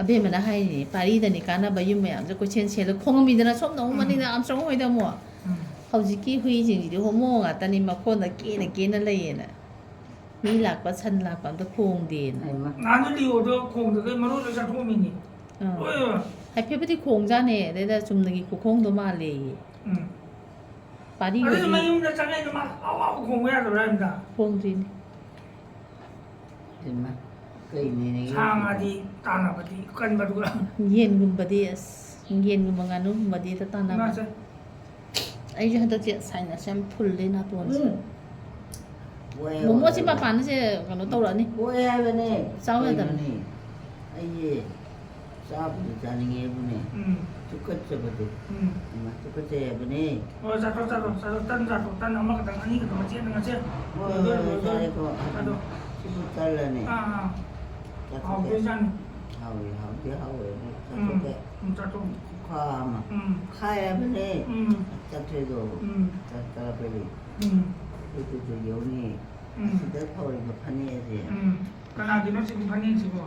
ꯑꯕꯦꯝꯃꯅ ꯍꯥꯏꯔꯤꯅꯦ, ꯄꯥꯔꯤꯗꯅꯤ ꯀꯥꯟꯅꯕ ꯌꯨꯝ ꯃꯌꯥꯝꯁꯦ ꯀꯣꯏꯁꯦꯟ ꯁꯦꯜꯂ ꯈꯣꯡꯉꯝꯃꯤꯗꯅ ꯁꯣꯝꯗ ꯑꯃꯨꯛ ꯃꯅꯤꯡꯗ ꯑꯥꯝꯆꯧ ꯍꯣꯏꯗ ꯑꯃꯨꯛ꯫ ꯎꯝ꯫ ꯍꯧꯖꯤꯛꯀꯤ ꯍꯨꯏꯁꯤꯡꯁꯤꯗꯤ ꯍꯣꯃꯣ ꯉꯥꯛꯇꯅꯤ, ꯃꯈꯣꯟꯗ ꯀꯦꯅ ꯀꯦꯅ ꯂꯩꯌꯦꯅ꯫ ꯃꯤ ꯂꯥꯛꯄ, ꯁꯟ ꯂꯥꯛꯄ ꯑꯝꯇ ꯈꯣꯡꯗꯦꯅ꯫ ꯍꯩꯃꯥ꯫ ꯅꯍꯥꯟꯁꯨ ꯂꯤꯑꯣꯗꯣ ꯈꯣꯡꯗꯒꯩ ꯃꯔꯣꯏ ꯂꯣꯏ ꯆꯥꯊꯣꯛꯑꯝꯃꯤꯅꯤ꯫ ꯑꯥ꯫ ꯂꯣꯏ꯫ ꯍꯥꯏꯐꯦꯠꯄꯨꯗꯤ ꯈꯣꯡꯖꯥꯅꯦ, ꯑꯗꯩꯗ ꯆꯨꯝꯅꯒꯤ ꯈꯨꯈꯣꯡꯗꯣ ꯃꯥꯜꯂꯦꯌꯦ꯫ ꯎꯝ꯫ ꯄꯥꯔꯤ ꯑꯗꯨꯗꯤ ꯑꯣꯏꯗꯤ ꯃꯌꯨꯝꯗ ꯆꯪꯉꯛꯏꯗꯣ ꯃꯥ ꯑꯋꯥ ꯑꯋꯥ ꯈꯣꯡꯕ ꯌꯥꯗꯕ꯭ꯔꯥ ꯍꯥꯏꯕꯗ? ꯈꯣꯡꯗ꯭ꯔꯤꯅꯦ꯫ ꯍꯩꯃꯥ꯫ ꯀꯩꯅꯦ ꯅꯪꯒꯤ ꯁꯥ ꯉꯥꯗꯤ ꯇꯥꯟꯅꯕꯗꯤ ꯀꯟꯕꯗꯨꯒ꯫ ꯌꯦꯟꯒꯨꯝꯕꯗꯤ ꯑꯁ, ꯌꯦꯟꯒꯨꯝꯕ ꯉꯥꯅꯨꯒꯨꯝꯕꯗꯤ ꯍꯦꯛꯇ ꯇꯥꯟꯅꯕ꯫ ꯏꯃꯥꯁꯦ꯫ ꯑꯩꯁꯨ ꯍꯟꯗꯛꯁꯦ sinus ꯌꯥꯝ ꯐꯨꯜꯂꯦ ꯅꯥꯇꯣꯟꯁꯦ꯫ ꯎꯝ꯫ ꯋꯥꯏ, ꯃꯣꯃꯣꯁꯤ ꯋꯥꯏ, ꯋꯥꯏ꯫ ꯃꯄꯥꯟꯁꯦ ꯀꯩꯅꯣ ꯇꯧꯔꯛꯑꯅꯤ꯫ ꯋꯥꯏ ꯍꯥꯏꯕꯅꯦ꯫ ꯆꯥꯎ ꯌꯥꯗꯕꯅꯦ꯫ ꯀꯩꯅꯣꯅꯦ? ꯑꯩꯁꯦ ꯆꯥꯕꯗꯤ ꯆꯥꯅꯤꯡꯉꯦ ꯍꯥꯏꯕꯅꯦ꯫ ꯎꯝ꯫ ꯇꯨꯀꯠꯆꯕꯗꯣ꯫ ꯎꯝ꯫ ꯏꯃꯥ, ꯇꯨꯀꯠꯆꯩ ꯍꯥꯏꯕꯅꯦ꯫ ꯑꯣ, ꯆꯥꯊꯣꯛ, ꯆꯥꯊꯣꯛ, ꯆꯥꯊꯣꯛ, ꯇꯟ ꯆꯥꯊꯣꯛ, ꯇꯟ ꯑꯃꯈꯛꯇꯪ, ꯑꯅꯤꯈꯛꯇꯪ, ꯃꯆꯦꯠ ꯑꯃ, ꯃꯆꯦꯠ꯫ ꯍꯣꯏ, ꯂꯣꯏꯗꯣꯔꯦ, ꯍꯣꯏ, ꯂꯣꯏꯗꯣꯔꯦ꯫ ꯆꯥꯔꯦꯀꯣ꯫ ꯆꯥꯊꯣꯛ꯫ ꯁꯤꯕꯨ ꯇꯜꯂꯅꯦ꯫ ꯑꯥ, ꯑꯥ꯫ ꯆꯥꯊꯣꯛꯀꯦ꯫ ꯍꯥꯎꯗꯣꯏꯖꯥꯠꯅꯤ꯫ ꯍꯥꯎꯏ, ꯍꯥꯎꯗꯤ ꯍꯥꯎꯋꯦ꯫ ꯑꯗꯨ ꯎꯝ, ꯆꯥꯊꯣꯛꯀꯦ꯫ ꯎꯝ, ꯆꯥꯊꯣꯛ꯫ ꯈꯨꯈꯥ ꯑꯃ꯫ ꯎꯝ꯫ ꯈꯥꯏ ꯍꯥꯏꯕꯅꯦ꯫ ꯎꯝ꯫ ꯆꯥꯊꯣꯛꯏꯗꯣ꯫ ꯎꯝ꯫ ꯆꯥꯊꯣꯛꯂꯛꯄꯗꯤ꯫ ꯎꯝ꯫ ꯑꯗꯨꯗꯨ ꯌꯧꯅꯤ꯫ ꯎꯝ꯫ ꯑꯁꯤꯗ ꯐꯧꯔꯤꯕ ꯐꯅꯦꯛ ꯑꯁꯦ꯫ ꯎꯝ꯫ ꯀꯅꯥꯒꯤꯅꯣ ꯁꯤꯒꯤ ꯐꯅꯦꯛꯁꯤꯕꯣ?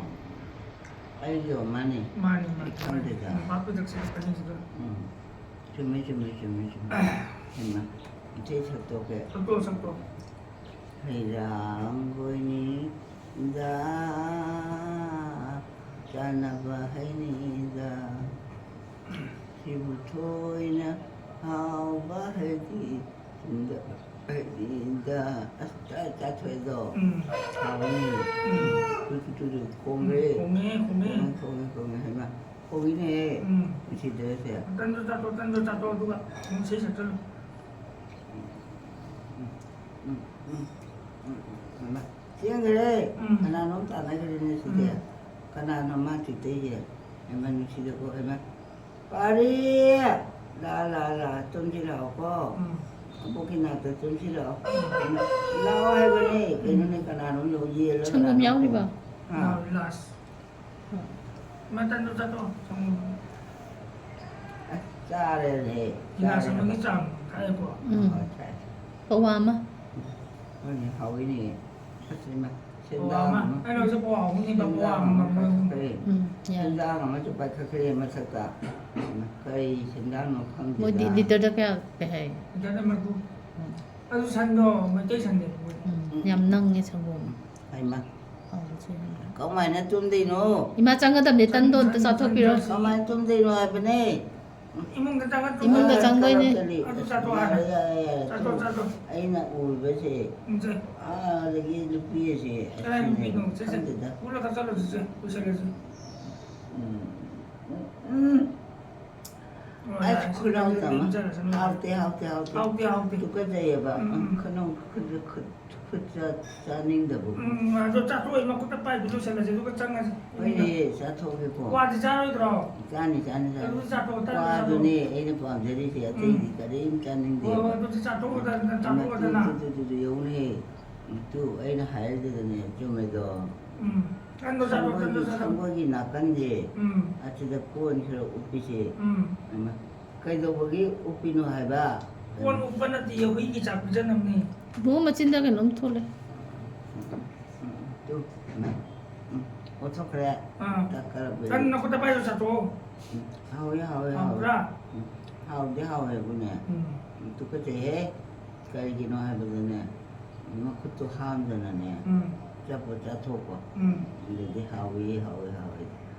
ꯑꯩꯒꯤ ꯑꯣꯏ ꯃꯥꯅꯦ꯫ ꯃꯥꯅꯤ, ꯃꯥꯅꯤ꯫ ꯈꯪꯗꯦꯗ꯫ ꯎꯝ, ꯄꯥꯛꯄꯤꯗꯛꯁꯤꯒꯤ ꯐꯅꯦꯛꯁꯤꯗ꯫ ꯎꯝ꯫ ꯆꯨꯝꯃꯦ, ꯆꯨꯝꯃꯦ, ꯆꯨꯝꯃꯦ, ꯆꯨꯝꯃꯦ꯫ ꯍꯩꯃꯥ, ꯏꯁꯩ ꯁꯛꯇꯣꯛꯀꯦ꯫ ꯁꯛꯇꯣꯛ, ꯁꯛꯇꯣꯛ꯫ ꯍꯩꯔꯥꯡꯒꯣꯏꯅꯤꯗ ꯆꯥꯅꯕ ꯍꯩꯅꯤꯗ꯫ ꯁꯤꯕꯨ ꯊꯣꯏꯅ ꯍꯥꯎꯕ ꯍꯩꯗꯤ ꯆꯤꯟꯗ ꯍꯩꯗꯤꯗ꯫ ꯑꯁ, ꯆꯥ-, ꯆꯥꯊꯣꯛꯑꯦꯗꯣ꯫ ꯎꯝ꯫ ꯍꯥꯎꯕꯅꯤ꯫ ꯎꯝ꯫ ꯇꯨ, ꯇꯨ, ꯇꯨ, ꯇꯨ, ꯈꯣꯡꯒ꯭ꯔꯦ꯫ ꯈꯣꯡꯉꯦ, ꯈꯣꯡꯉꯦ꯫ ꯈꯣꯡꯉꯦ, ꯈꯣꯡꯉꯦ, ꯈꯣꯡꯉꯦ, ꯍꯩꯃꯥ꯫ ꯈꯣꯡꯉꯤꯅꯦꯍꯦ꯫ ꯎꯝ꯫ ꯅꯨꯡꯁꯤꯗ꯭ꯔꯦꯁꯦ꯫ ꯇꯟꯗꯣ ꯆꯥꯊꯣꯛ, ꯇꯟꯗꯣ ꯆꯥꯊꯣꯛ, ꯑꯗꯨꯒ ꯑꯃꯨꯛ ꯏꯁꯩ ꯁꯛꯆꯜꯂꯨ꯫ ꯎꯝ, ꯎꯝ, ꯎꯝ, ꯎꯝ, ꯎꯝ, ꯍꯩꯃꯥ꯫ ꯆꯦꯟꯈ꯭ꯔꯦ꯫ ꯎꯝ꯫ ꯀꯅꯥꯅꯣꯝ ꯇꯥꯟꯅꯈ꯭ꯔꯦꯅꯦ ꯁꯤꯗꯤ꯫ ꯎꯝ꯫ ꯀꯅꯥꯅꯣ ꯃꯥ ꯆꯤꯠꯇꯩꯁꯦ? ꯍꯩꯃꯥ, ꯅꯨꯡꯁꯤꯗꯀꯣ, ꯍꯩꯃꯥ꯫ ꯄꯥꯔꯤ! ꯂꯥ, ꯂꯥ, ꯂꯥ, ꯇꯨꯝꯁꯤ ꯂꯥꯛꯑꯣꯀꯣ꯫ ꯎꯝ꯫ ꯑꯕꯣꯛꯀꯤ ꯅꯥꯛꯇ ꯆꯨꯝꯁꯤꯜꯂꯛꯑꯣ꯫ ꯂꯥꯛꯑꯣ ꯍꯥꯏꯕꯅꯦ꯫ ꯀꯩꯅꯣꯅꯦ, ꯀꯅꯥꯅꯣ ꯌꯦꯜꯂ ꯁꯪꯒꯣꯝ ꯀꯅꯥꯅꯣ? ꯌꯥꯎꯔꯤꯕ? ꯍꯥ? ꯂꯥꯁ꯫ ꯃꯇꯟꯗꯣ ꯆꯥꯊꯣꯛꯑꯣ, ꯁꯪꯒꯣꯝ꯫ ꯑꯁ, ꯆꯥꯔꯦꯅꯦ꯫ ꯒꯤꯂꯥꯁ ꯆꯥꯔꯦ꯫ ꯑꯃꯒꯤ ꯆꯥꯡ ꯊꯛꯑꯦꯀꯣ꯫ ꯎꯝ꯫ ꯍꯣꯏ, ꯊꯛꯑꯦ꯫ ꯄꯋꯥ ꯑꯃ꯫ ꯍꯣꯏꯅꯦ, ꯍꯥꯎꯋꯤꯅꯦ꯫ ꯑꯁ, ꯏꯃꯥ, ꯄꯋꯥ ꯁꯦꯟꯗꯥꯡ ꯑꯃ꯫ ꯑꯃ꯫ ꯑꯩꯅ ꯍꯧꯖꯤꯛ ꯄꯋꯥ ꯑꯍꯨꯝꯅꯤꯕ, ꯄꯋꯥ ꯁꯦꯟꯗꯥꯡ ꯑꯃ ꯑꯃ ꯃꯃꯜ꯫ ꯄꯥꯏꯈꯠꯈ꯭ꯔꯦ꯫ ꯎꯝ, ꯌꯥꯔꯦ꯫ ꯁꯦꯟꯗꯥꯡ ꯑꯃꯁꯨ ꯄꯥꯏꯈꯠꯈ꯭ꯔꯦ ꯃꯊꯛꯇ꯫ ꯏꯃꯥ, ꯀꯔꯤ ꯁꯦꯟꯗꯥꯡꯅꯣ ꯈꯪꯗꯦꯗ꯫ ꯃꯣꯏꯗꯤ ꯂꯤꯇꯔꯗ ꯀꯌꯥ ꯄꯤ ꯍꯥꯏ? ꯂꯤꯇꯔꯗ ꯃꯔꯤꯐꯨ꯫ ꯎꯝ꯫ ꯑꯗꯨ ꯁꯟꯗꯣ, ꯃꯩꯇꯩ ꯁꯟꯅꯦ꯫ ꯎꯝ, ꯌꯥꯝ ꯅꯪꯉꯦ ꯁꯪꯒꯣꯝ꯫ ꯍꯩꯃꯥ꯫ ꯍꯥꯎꯕꯁꯦ ꯌꯥꯝꯅ꯫ ꯀꯃꯥꯏꯅ ꯇꯨꯝꯗꯣꯏꯅꯣ? ꯏꯃꯥ ꯆꯪꯒꯗꯕꯅꯦ, ꯇꯟꯗꯣ ꯑꯝꯇ ꯆꯥꯊꯣꯛꯄꯤꯔꯣ꯫ ꯀꯃꯥꯏꯅ ꯇꯨꯝꯗꯣꯏꯅꯣ ꯍꯥꯏꯕꯅꯦ? ꯏꯃꯨꯡꯗ ꯆꯪꯉ ꯇꯨꯝꯃꯣ꯫ ꯏꯃꯨꯡꯗ ꯆꯪꯗꯣꯏꯅꯦ꯫ ꯑꯗꯨ ꯆꯥꯊꯣꯛꯑꯣ ꯍꯥꯟꯅ꯫ ꯌꯥꯔꯦ, ꯌꯥꯔꯦ, ꯌꯥꯔꯦ꯫ ꯆꯥꯊꯣꯛ, ꯆꯥꯊꯣꯛ꯫ ꯑꯩꯅ ꯎꯔꯤꯕꯁꯦ, ꯎꯝ, ꯁꯦ꯫ ꯑꯥꯗꯒꯤ ꯅꯨꯄꯤ ꯑꯁꯦ ꯀꯗꯥꯏ ꯑꯁꯤꯅꯦ, ꯅꯨꯄꯤꯅꯣ? ꯁꯦ, ꯁꯦ꯫ ꯈꯪꯗꯦꯗ꯫ ꯄꯨꯔ ꯊꯛꯆꯜꯂꯣ, ꯁꯦ, ꯁꯦ꯫ ꯂꯣꯏꯁꯜꯂꯁꯤ꯫ ꯎꯝ, ꯎꯝ, ꯎꯝ꯫ ꯑꯣ, ꯑꯁ, ꯌꯥꯔꯦ, ꯁꯦ, ꯈꯨꯅꯧ ꯁꯦ, ꯇꯝꯃ꯫ ꯁꯦ, ꯁꯦ, ꯁꯦ꯫ ꯍꯥꯎꯇꯦ, ꯍꯥꯎꯇꯦ, ꯍꯥꯎꯇꯦ꯫ ꯍꯥꯎꯇꯦ, ꯍꯥꯎꯇꯦ꯫ ꯇꯨꯀꯠꯆꯩꯌꯦꯕ꯫ ꯎꯝ, ꯎꯝ꯫ ꯈꯨꯅꯧ ꯈꯨꯠ-, ꯈꯨꯠ-, ꯈꯨꯠ ꯆꯥ-, ꯆꯥꯅꯤꯡꯗꯕꯨ꯫ ꯎꯝ, ꯑꯗꯣ ꯆꯥꯊꯣꯛꯑꯣ, ꯃꯈꯨꯠꯇ ꯄꯥꯏꯗꯨ ꯂꯣꯏꯁꯜꯂꯁꯦ, ꯑꯗꯨꯒ ꯆꯪꯉꯁꯦ꯫ ꯍꯣꯏꯅꯦ, ꯆꯥꯊꯣꯛꯑꯒꯦꯀꯣ꯫ ꯀ꯭ꯋꯥꯗꯤ ꯆꯥꯔꯣꯏꯗ꯭ꯔꯣ? ꯆꯥꯅꯤ, ꯆꯥꯅꯤ, ꯆꯥꯅꯤ꯫ ꯑꯗꯨꯗꯤ ꯆꯥꯊꯣꯛꯑꯣ, ꯇꯟꯗꯨ ꯆꯥꯊꯣꯛꯑꯣ꯫ ꯀ꯭ꯋꯥꯗꯨꯅꯦ ꯑꯩꯅ ꯄꯥꯝꯖꯔꯤꯁꯦ, ꯑꯇꯩꯗꯤ ꯎꯝ꯫ ꯀꯔꯤꯝ ꯆꯥꯅꯤꯡꯗꯦ꯫ ꯍꯣꯏ, ꯍꯣꯏ, ꯑꯗꯨꯗꯤ ꯆꯥꯊꯣꯛꯑꯣꯗꯅ, ꯆꯥꯊꯣꯛꯑꯣꯗꯅ꯫ ꯇꯨ, ꯇꯨ, ꯇꯨ, ꯇꯨ, ꯌꯦꯡꯉꯨꯅꯦ꯫ ꯇꯨ, ꯑꯩꯅ ꯍꯥꯏꯔꯗꯨꯗꯅꯦ, ꯆꯨꯝꯃꯦꯗꯣ꯫ ꯎꯝ꯫ ꯇꯟꯗꯣ ꯆꯥꯊꯣꯛꯑꯣ, ꯇꯟꯗꯣ ꯁꯪꯒꯣꯏꯒꯤ, ꯆꯥꯊꯣꯛꯑꯣ꯫ ꯁꯪꯒꯣꯏꯒꯤ ꯅꯥꯀꯟꯁꯦ, ꯎꯝ꯫ ꯑꯁꯤꯗ ꯀꯣꯟ ꯈꯔ ꯎꯞꯄꯤꯁꯦ꯫ ꯎꯝ꯫ ꯍꯩꯃꯥ, ꯀꯩꯗꯧꯕꯒꯤ ꯎꯞꯄꯤꯅꯣ ꯍꯥꯏꯕ? ꯀꯣꯟ ꯎꯞꯄ ꯅꯠꯇꯤꯌꯦ, ꯍꯨꯏꯒꯤ ꯆꯥꯛ ꯄꯤꯖꯅꯕꯅꯦ꯫ ꯏꯕꯨꯡꯉꯣ, ꯃꯆꯤꯟꯗ ꯀꯩꯅꯣꯝ ꯊꯣꯛꯂꯦ꯫ ꯎꯝ, ꯇꯨ, ꯎꯝ, ꯎꯝ, ꯑꯣꯟꯊꯣꯛꯈ꯭ꯔꯦ꯫ ꯑꯥ꯫ ꯇꯛꯈ꯭ꯔꯕ ꯇꯟ ꯌꯦꯡꯉꯨ꯫ ꯅꯈꯨꯠꯇ ꯄꯥꯏꯔꯣ, ꯆꯥꯊꯣꯛꯑꯣ꯫ ꯎꯝ, ꯍꯥꯎꯋꯦ, ꯍꯥꯎꯋꯦ, ꯍꯥꯎꯋꯦ꯫ ꯍꯥꯎꯕ꯭ꯔꯥ? ꯎꯝ, ꯍꯥꯎꯗꯤ ꯍꯥꯎꯋꯦꯕꯨꯅꯦ꯫ ꯎꯝ꯫ ꯎꯝ, ꯇꯨꯀꯠꯆꯩꯍꯦ꯫ ꯀꯔꯤꯒꯤꯅꯣ ꯍꯥꯏꯕꯗꯅꯦ, ꯃꯈꯨꯠꯇꯣ ꯍꯥꯝꯗꯅꯅꯦ, ꯎꯝ꯫ ꯑꯆꯥꯄꯣꯠ ꯆꯥꯊꯣꯛꯄ꯫ ꯎꯝ꯫ ꯑꯗꯨꯗꯤ ꯍꯥꯎꯋꯤ, ꯍꯥꯎꯋꯤ, ꯍꯥꯎꯋꯤ꯫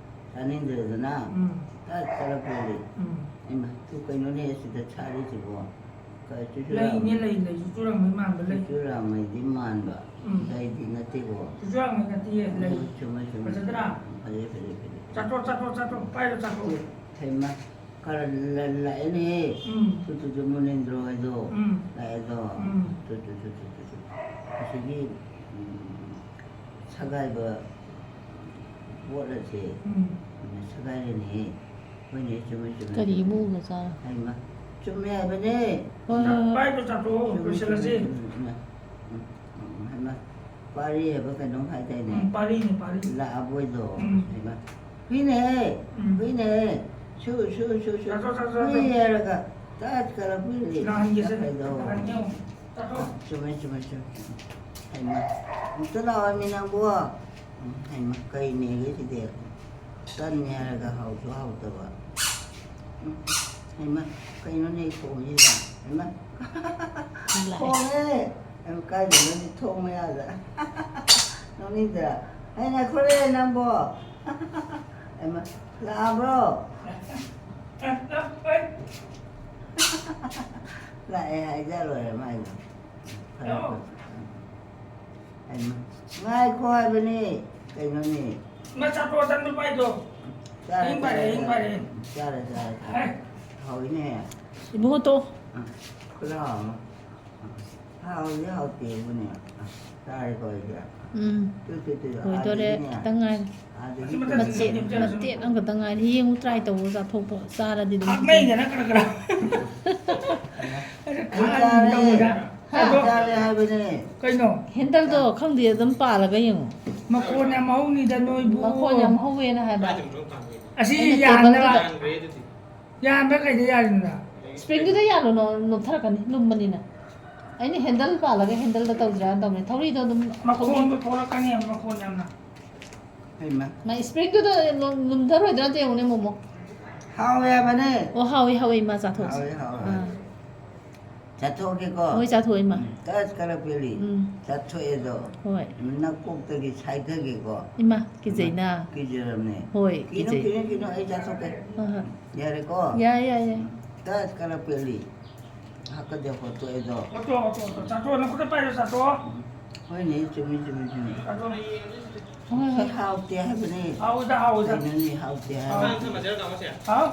ꯆꯥꯅꯤꯡꯗ꯭ꯔꯦꯗꯅ, ꯎꯝ꯫ ꯇꯠ ꯇꯠꯂꯛꯄꯗꯤ꯫ ꯎꯝ꯫ ꯏꯃꯥ, ꯇꯨ ꯀꯩꯅꯣꯅꯦ ꯑꯁꯤꯗ ꯁꯥꯔꯤꯁꯤꯕꯣ? ꯀ-, ꯆꯨꯔꯆꯨꯔꯥꯡ-, ꯂꯩꯅꯦ, ꯂꯩ, ꯂꯩ, ꯆꯨꯔꯆꯨꯔꯥꯡꯃꯩ ꯃꯥꯟꯕ ꯂꯩ꯫ ꯆꯨꯔꯆꯨꯔꯥꯡꯃꯩꯗꯤ ꯃꯥꯟꯕ, ꯎꯝ꯫ ꯂꯩꯗꯤ ꯅꯠꯇꯦꯀꯣ꯫ ꯆꯨꯔꯆꯨꯔꯥꯡꯃꯩ ꯅꯠꯇꯤꯌꯦ, ꯂꯩ꯫ ꯎꯝ, ꯆꯨꯝꯃꯦ, ꯆꯨꯝꯃꯦ, ꯐꯖꯗ꯭ꯔꯥ? ꯆꯨꯝꯃꯦ꯫ ꯐꯖꯩ, ꯐꯖꯩ, ꯐꯖꯩ꯫ ꯆꯥꯊꯣꯛ, ꯆꯥꯊꯣꯛ, ꯆꯥꯊꯣꯛ, ꯄꯥꯏꯔꯣ, ꯆꯥꯊꯣꯛ꯫ ꯍꯩꯃꯥ, ꯈꯔ ꯂ-, ꯂꯥꯛꯑꯦꯅꯦꯍꯦ꯫ ꯎꯝ꯫ ꯇꯨ, ꯇꯨ, ꯇꯨ, ꯃꯨꯅꯤꯟꯗ꯭ꯔꯣ ꯍꯣꯏꯗꯣ꯫ ꯎꯝ꯫ ꯂꯥꯛꯑꯦꯗꯣ꯫ ꯎꯝ꯫ ꯇꯨ, ꯇꯨ, ꯇꯨ꯫ ꯑꯁꯤꯒꯤ, ꯎꯝ, ꯁꯒꯥꯏꯕ ꯄꯣꯠ ꯑꯁꯦ ꯎꯝ꯫ ꯁꯒꯥꯏꯔꯦꯅꯦꯍꯦ꯫ ꯍꯣꯏꯅꯦ, ꯆꯨꯝꯃꯦ, ꯆꯨꯝꯃꯦ, ꯀꯔꯤ ꯆꯨꯝꯃꯦ꯫ ꯏꯃꯨꯡꯅ ꯆꯥꯔ? ꯍꯩꯃꯥ, ꯆꯨꯝꯃꯦ ꯍꯥꯏꯕꯅꯦ꯫ ꯍꯣꯏ, ꯍꯣꯏ, ꯍꯣꯏ꯫ ꯄꯥꯏꯕ ꯆꯥꯊꯣꯛꯑꯣ, ꯆꯨꯝꯃꯦ, ꯂꯣꯏꯁꯤꯜꯂꯁꯤ꯫ ꯆꯨꯝꯃꯦ, ꯆꯨꯝꯃꯦ꯫ ꯎꯝ, ꯎꯝ, ꯍꯩꯃꯥ, ꯄꯥꯔꯤ ꯍꯥꯏꯕ ꯀꯩꯅꯣꯝ ꯍꯥꯏꯗꯥꯏꯅꯦ? ꯎꯝ, ꯄꯥꯔꯤꯅꯦ, ꯄꯥꯔꯤ꯫ ꯂꯥꯛꯑꯕꯣꯏꯗꯣ꯫ ꯎꯝ꯫ ꯍꯩꯃꯥ, ꯍꯨꯏꯅꯦꯍꯦ, ꯎꯝ꯫ ꯍꯨꯏꯅꯦꯍꯦ꯫ ꯁꯨ, ꯁꯨ, ꯁꯨ, ꯁꯨ꯫ ꯆꯥꯊꯣꯛ, ꯆꯥꯊꯣꯛ, ꯍꯨꯏ ꯆꯥꯊꯣꯛ꯫ ꯍꯥꯏꯔꯒ ꯇꯠ ꯀꯔ ꯍꯨꯏ ꯂꯩ꯫ ꯂꯥꯛꯍꯟꯒꯦꯁꯦ, ꯆꯠꯈ꯭ꯔꯦꯗꯣ꯫ ꯂꯥꯛꯍꯟꯒꯦ ꯑꯃꯨꯛ꯫ ꯆꯥꯊꯣꯛ꯫ ꯆꯨꯝꯃꯦ, ꯆꯨꯝꯃꯦ, ꯆꯨꯝꯃꯦ꯫ ꯍꯩꯃꯥ, ꯑꯝꯇ ꯂꯥꯛꯑꯣꯃꯤ ꯅꯪꯕꯨ꯫ ꯎꯝ, ꯍꯩꯃꯥ, ꯀꯩꯅꯦꯒꯦ ꯁꯤꯗꯤ? ꯇꯟꯅꯤ ꯍꯥꯏꯔꯒ ꯍꯥꯎꯁꯨ ꯍꯥꯎꯇꯕ꯫ ꯎꯝ, ꯍꯩꯃꯥ, ꯀꯩꯅꯣꯅꯦ ꯈꯣꯡꯉꯤꯁꯤꯅ? ꯍꯩꯃꯥ, ꯂꯥꯛꯑꯦ꯫ ꯈꯣꯡꯉꯦ꯫ ꯍꯩꯃꯥ, ꯀꯥꯏꯗꯅꯣꯅꯦ ꯊꯣꯡ ꯃꯌꯥꯗ? ꯅꯣꯛꯅꯤꯡꯗ꯭ꯔꯥ? ꯍꯩ, ꯉꯥꯏꯈꯣꯅꯦ ꯅꯪꯕꯣ꯫ ꯍꯩꯃꯥ, ꯂꯥꯛꯑꯕ꯭ꯔꯣ? ꯂꯥꯛꯑꯦ ꯍꯥꯏꯖ ꯂꯣꯏꯔꯦ ꯃꯥꯏꯗꯣ꯫ ꯐꯔꯦ, ꯐꯔꯦ꯫ ꯍꯩꯃꯥ, ꯉꯥꯏꯈꯣ ꯍꯥꯏꯕꯅꯦ, ꯀꯩꯅꯣꯅꯦ? ꯃꯆꯥ ꯄꯣꯠ ꯑꯇꯪꯗꯣ ꯄꯥꯏꯗꯣ꯫ ꯆꯥꯔꯦ, ꯑꯍꯤꯡ ꯄꯥꯏꯔꯦ, ꯆꯥꯔꯦ, ꯑꯍꯤꯡ ꯆꯥꯔꯦ꯫ ꯄꯥꯏꯔꯦ꯫ ꯆꯥꯔꯦ, ꯆꯥꯔꯦ, ꯆꯥꯔꯦ꯫ ꯍꯦ꯫ ꯍꯥꯎꯏꯅꯦ꯫ ꯏꯕꯨꯡꯉꯣ ꯇꯣ꯫ ꯑ, ꯈꯨꯠꯂꯥꯎ ꯑꯃ꯫ ꯑ, ꯍꯥꯎꯗꯤ ꯍꯥꯎꯇꯦꯕꯨꯅꯦ꯫ ꯑ, ꯆꯥꯔꯦꯀꯣ ꯑꯩꯁꯦ꯫ ꯎꯝ꯫ ꯇꯨ, ꯇꯨ, ꯇꯨ, ꯂꯣꯏꯗꯣꯔꯦ, ꯑꯥꯗꯒꯤꯅꯦ꯫ ꯈꯤꯇꯪ ꯉꯥꯏꯔꯦ꯫ ꯑꯥꯗꯒꯤ ꯃꯆꯦꯠ, ꯃꯆꯦꯠ ꯑꯃꯈꯛꯇꯪ ꯉꯥꯏꯔꯦ꯫ ꯌꯦꯡꯉꯨ, try ꯇꯧꯋꯣ, ꯆꯥꯊꯣꯛꯄ꯫ ꯆꯥꯔꯗꯤ ꯑꯗꯨꯝ ꯍꯥꯞꯅꯩꯗꯅ ꯈꯔ ꯈꯔ꯫ ꯑꯩ ꯈꯥꯡ ꯆꯥꯔꯦ꯫ ꯇꯧꯕꯗ꯫ ꯍꯥ? ꯑꯗꯣ ꯆꯥꯔꯦ ꯍꯥꯏꯕꯅꯦ꯫ ꯀꯩꯅꯣ? Handleꯗꯣ ꯈꯪꯗꯦ, ꯑꯗꯨꯝ ꯄꯥꯜꯂꯒ ꯌꯦꯡꯉꯣ꯫ ꯃꯈꯣꯟ ꯌꯥꯝ ꯍꯧꯅꯤꯗ ꯅꯣꯏꯕꯨ꯫ ꯃꯈꯣꯟ ꯌꯥꯝ ꯍꯧꯋꯦꯅ ꯍꯥꯏꯕ꯫ ꯑꯁꯤ ꯑꯩꯅ ꯌꯥꯟꯕ, tableꯗꯨꯗ ꯌꯥꯟꯕ ꯀꯩꯗ ꯌꯥꯔꯤꯅꯣ? Springꯗꯨꯗ ꯌꯥꯜꯂꯨ, ꯅꯣ-, ꯅꯣꯞꯊꯔꯛꯀꯅꯤ, ꯂꯨꯝꯕꯅꯤꯅ꯫ ꯑꯩꯅ handle ꯄꯥꯜꯂꯒ handleꯗ ꯇꯧꯁꯤꯔꯥꯅ ꯇꯧꯕꯅꯦ꯫ ꯊꯧꯔꯤꯗꯣ ꯑꯗꯨꯝ ꯃꯈꯣꯟꯗꯣ ꯊꯣꯛꯂꯛꯀꯅꯤ, ꯃꯈꯣꯟ ꯌꯥꯝꯅ꯫ ꯍꯩꯃꯥ꯫ ꯃꯥ springꯗꯨꯗ ꯂꯨꯝ-, ꯂꯨꯝꯊꯔꯣꯏꯗ꯭ꯔꯥ ꯑꯝꯇ ꯌꯦꯡꯉꯨꯅꯦ, ꯃꯣꯃꯣ꯫ ꯍꯥꯎꯋꯦ ꯍꯥꯏꯕꯅꯦ꯫ ꯑꯣ, ꯍꯥꯎꯋꯤ, ꯍꯥꯎꯋꯤ, ꯏꯃꯥ, ꯆꯥꯊꯣꯛꯁꯤ꯫ ꯍꯥꯎꯋꯦ, ꯍꯥꯎꯋꯦ꯫ ꯑꯥ꯫ ꯆꯥꯊꯣꯛꯑꯒꯦꯀꯣ꯫ ꯍꯣꯏ, ꯆꯥꯊꯣꯛꯑꯣ, ꯏꯃꯥ꯫ ꯎꯝ, ꯇꯁ ꯈꯔ ꯄꯦꯜꯂꯤ꯫ ꯎꯝ꯫ ꯆꯥꯊꯣꯛꯑꯦꯗꯣ꯫ ꯍꯣꯏ꯫ ꯅꯀꯣꯛꯇꯒꯤ ꯁꯥꯏꯊꯒꯦꯀꯣ꯫ ꯏꯃꯥ, ꯀꯤꯖꯩꯅ꯫ ꯏꯃꯥ, ꯀꯤꯖꯔꯕꯅꯦ꯫ ꯍꯣꯏ, ꯀꯤꯅꯨ, ꯀꯤꯖꯩ꯫ ꯀꯤꯅꯨ, ꯀꯤꯅꯨ, ꯑꯩ ꯆꯥꯊꯣꯛꯀꯦ꯫ ꯍꯣꯏ, ꯍꯣꯏ꯫ ꯌꯥꯔꯦꯀꯣ? ꯌꯥꯏ, ꯌꯥꯏ, ꯌꯥꯏ꯫ ꯎꯝ, ꯇꯁ ꯈꯔ ꯄꯦꯜꯂꯤ꯫ ꯍꯥꯀꯠꯆ ꯍꯣꯠꯇꯣꯛꯑꯦꯗꯣ꯫ ꯍꯣꯠꯇꯣꯛꯑꯣ, ꯍꯣꯠꯇꯣꯛꯑꯣ, ꯍꯣꯠꯇꯣꯛꯑꯣ꯫ ꯆꯥꯊꯣꯛꯑꯣ, ꯅꯈꯨꯠꯇ ꯄꯥꯏꯔꯣ, ꯆꯥꯊꯣꯛꯑꯣ꯫ ꯎꯝ꯫ ꯍꯣꯏꯅꯦ, ꯆꯨꯝꯃꯤ, ꯆꯨꯝꯃꯤ, ꯆꯨꯝꯃꯤ꯫ ꯆꯥꯊꯣꯛꯑꯣ꯫ ꯍꯣꯏ, ꯁꯤ ꯍꯣꯏ꯫ ꯍꯥꯎꯇꯦ ꯍꯥꯏꯕꯅꯦ꯫ ꯍꯥꯎꯋꯤꯗ, ꯍꯥꯎꯋꯤꯗ꯫ ꯀꯩꯅꯣꯅꯦ, ꯍꯥꯎꯇꯦ ꯍꯥꯏꯕ꯫ ꯍꯥꯎ꯫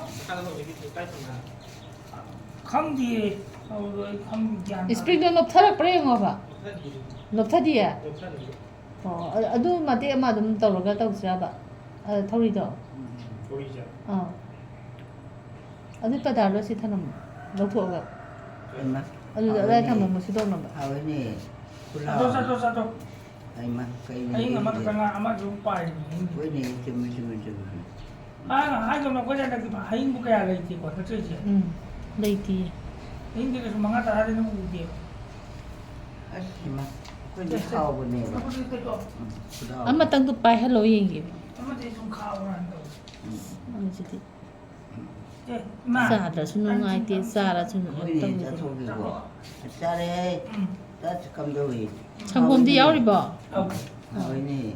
ꯈꯪꯗꯤꯌꯦ꯫ ꯍꯥꯎꯗꯣ ꯑꯩ ꯈꯪ-, ꯒ꯭ꯌꯥꯟ ꯇꯥꯗꯦ꯫ Springꯗꯣ ꯅꯣꯞꯊꯔꯛꯄ꯭ꯔꯥ ꯌꯦꯡꯉꯣꯕ꯫ ꯅꯣꯞꯊꯗꯤꯌꯦ꯫ ꯅꯣꯞꯊꯗꯤꯌꯦ? ꯅꯣꯞꯊꯗꯤꯌꯦ꯫ ꯑꯣ, ꯑ-, ꯑꯗꯨ ꯃꯇꯦꯛ ꯑꯃ ꯑꯗꯨꯝ ꯇꯧꯔꯒ ꯇꯧꯁꯤꯔꯕ? ꯑ, ꯊꯧꯔꯤꯗꯣ? ꯎꯝ, ꯊꯧꯔꯤꯁꯦ? ꯑꯥ꯫ ꯑꯗꯨ ꯄꯗꯥꯔꯗꯣ ꯁꯤ ꯊꯅꯝꯃꯣ꯫ ꯂꯧꯊꯣꯛꯑꯒ꯫ ꯏꯃꯥ, ꯑꯗꯨꯗ ꯍꯥꯎꯋꯤꯅꯦ꯫ ꯑꯗꯥꯏ ꯊꯝꯃꯝꯃꯣ ꯁꯤꯗꯧꯅꯕ꯫ ꯍꯥꯎꯋꯤꯅꯦ꯫ ꯆꯥꯊꯣꯛ, ꯆꯥꯊꯣꯛ, ꯆꯥꯊꯣꯛ꯫ ꯏꯃꯥ, ꯀꯩꯅꯣ ꯑꯍꯤꯡ ꯑꯃꯈꯛꯇ ꯍꯥꯏꯁꯤꯗꯤ? ꯉꯥ ꯑꯃꯁꯨ ꯄꯥꯏꯔꯤꯅꯦ ꯑꯍꯤꯡ꯫ ꯍꯣꯏꯅꯦ, ꯆꯨꯝꯃꯤ, ꯆꯨꯝꯃꯤ, ꯆꯨꯝꯃꯤ꯫ ꯍꯥꯏ-, ꯍꯥꯏꯗꯧꯅ ꯑꯩꯈꯣꯏ ꯍꯟꯗꯛꯇꯤ ꯍꯌꯤꯡꯕꯨ ꯀꯌꯥ ꯂꯩꯇꯦꯀꯣ, ꯅꯠꯇ꯭ꯔ ꯏꯆꯦ? ꯎꯝ, ꯂꯩꯇꯤꯌꯦ꯫ ꯍꯌꯤꯡꯗꯤ ꯀꯩꯁꯨ ꯃꯉꯥ ꯇꯔꯥꯗꯩ ꯍꯦꯟꯅ ꯎꯗꯦꯕ꯫ ꯑꯁ, ꯏꯃꯥ, ꯑꯩꯈꯣꯏꯗꯤ ꯁꯦ, ꯁꯦ꯫ ꯍꯥꯎꯕꯅꯦꯕ꯫ ꯎꯝ, ꯈꯨꯗꯥꯎ꯫ ꯑꯃꯇꯪꯗꯨ ꯄꯥꯏꯍꯜꯂꯣ ꯌꯦꯡꯒꯦ꯫ ꯑꯃꯗꯤ ꯁꯨꯝ ꯈꯥꯎꯔꯥꯟ ꯇꯧ꯫ ꯎꯝ꯫ ꯑꯩꯁꯤꯗꯤ꯫ ꯑꯦ, ꯏꯃꯥ꯫ ꯆꯥꯗ꯭ꯔꯁꯨ ꯅꯨꯡꯉꯥꯏꯇꯦ, ꯆꯥꯔꯁꯨ ꯍꯣꯏꯅꯦ, ꯇꯧꯗꯦ꯫ ꯆꯥꯊꯣꯛꯀꯦꯀꯣ꯫ ꯆꯥꯔꯦ꯫ ꯎꯝ꯫ ꯆꯥꯁꯤ ꯀꯝꯗꯧꯏ? ꯁꯪꯒꯣꯝꯗꯤ ꯍꯥꯎꯏꯅꯦ꯫ ꯌꯥꯎꯔꯤꯕꯣ? ꯑꯧ꯫ ꯍꯥꯎꯏꯅꯦ꯫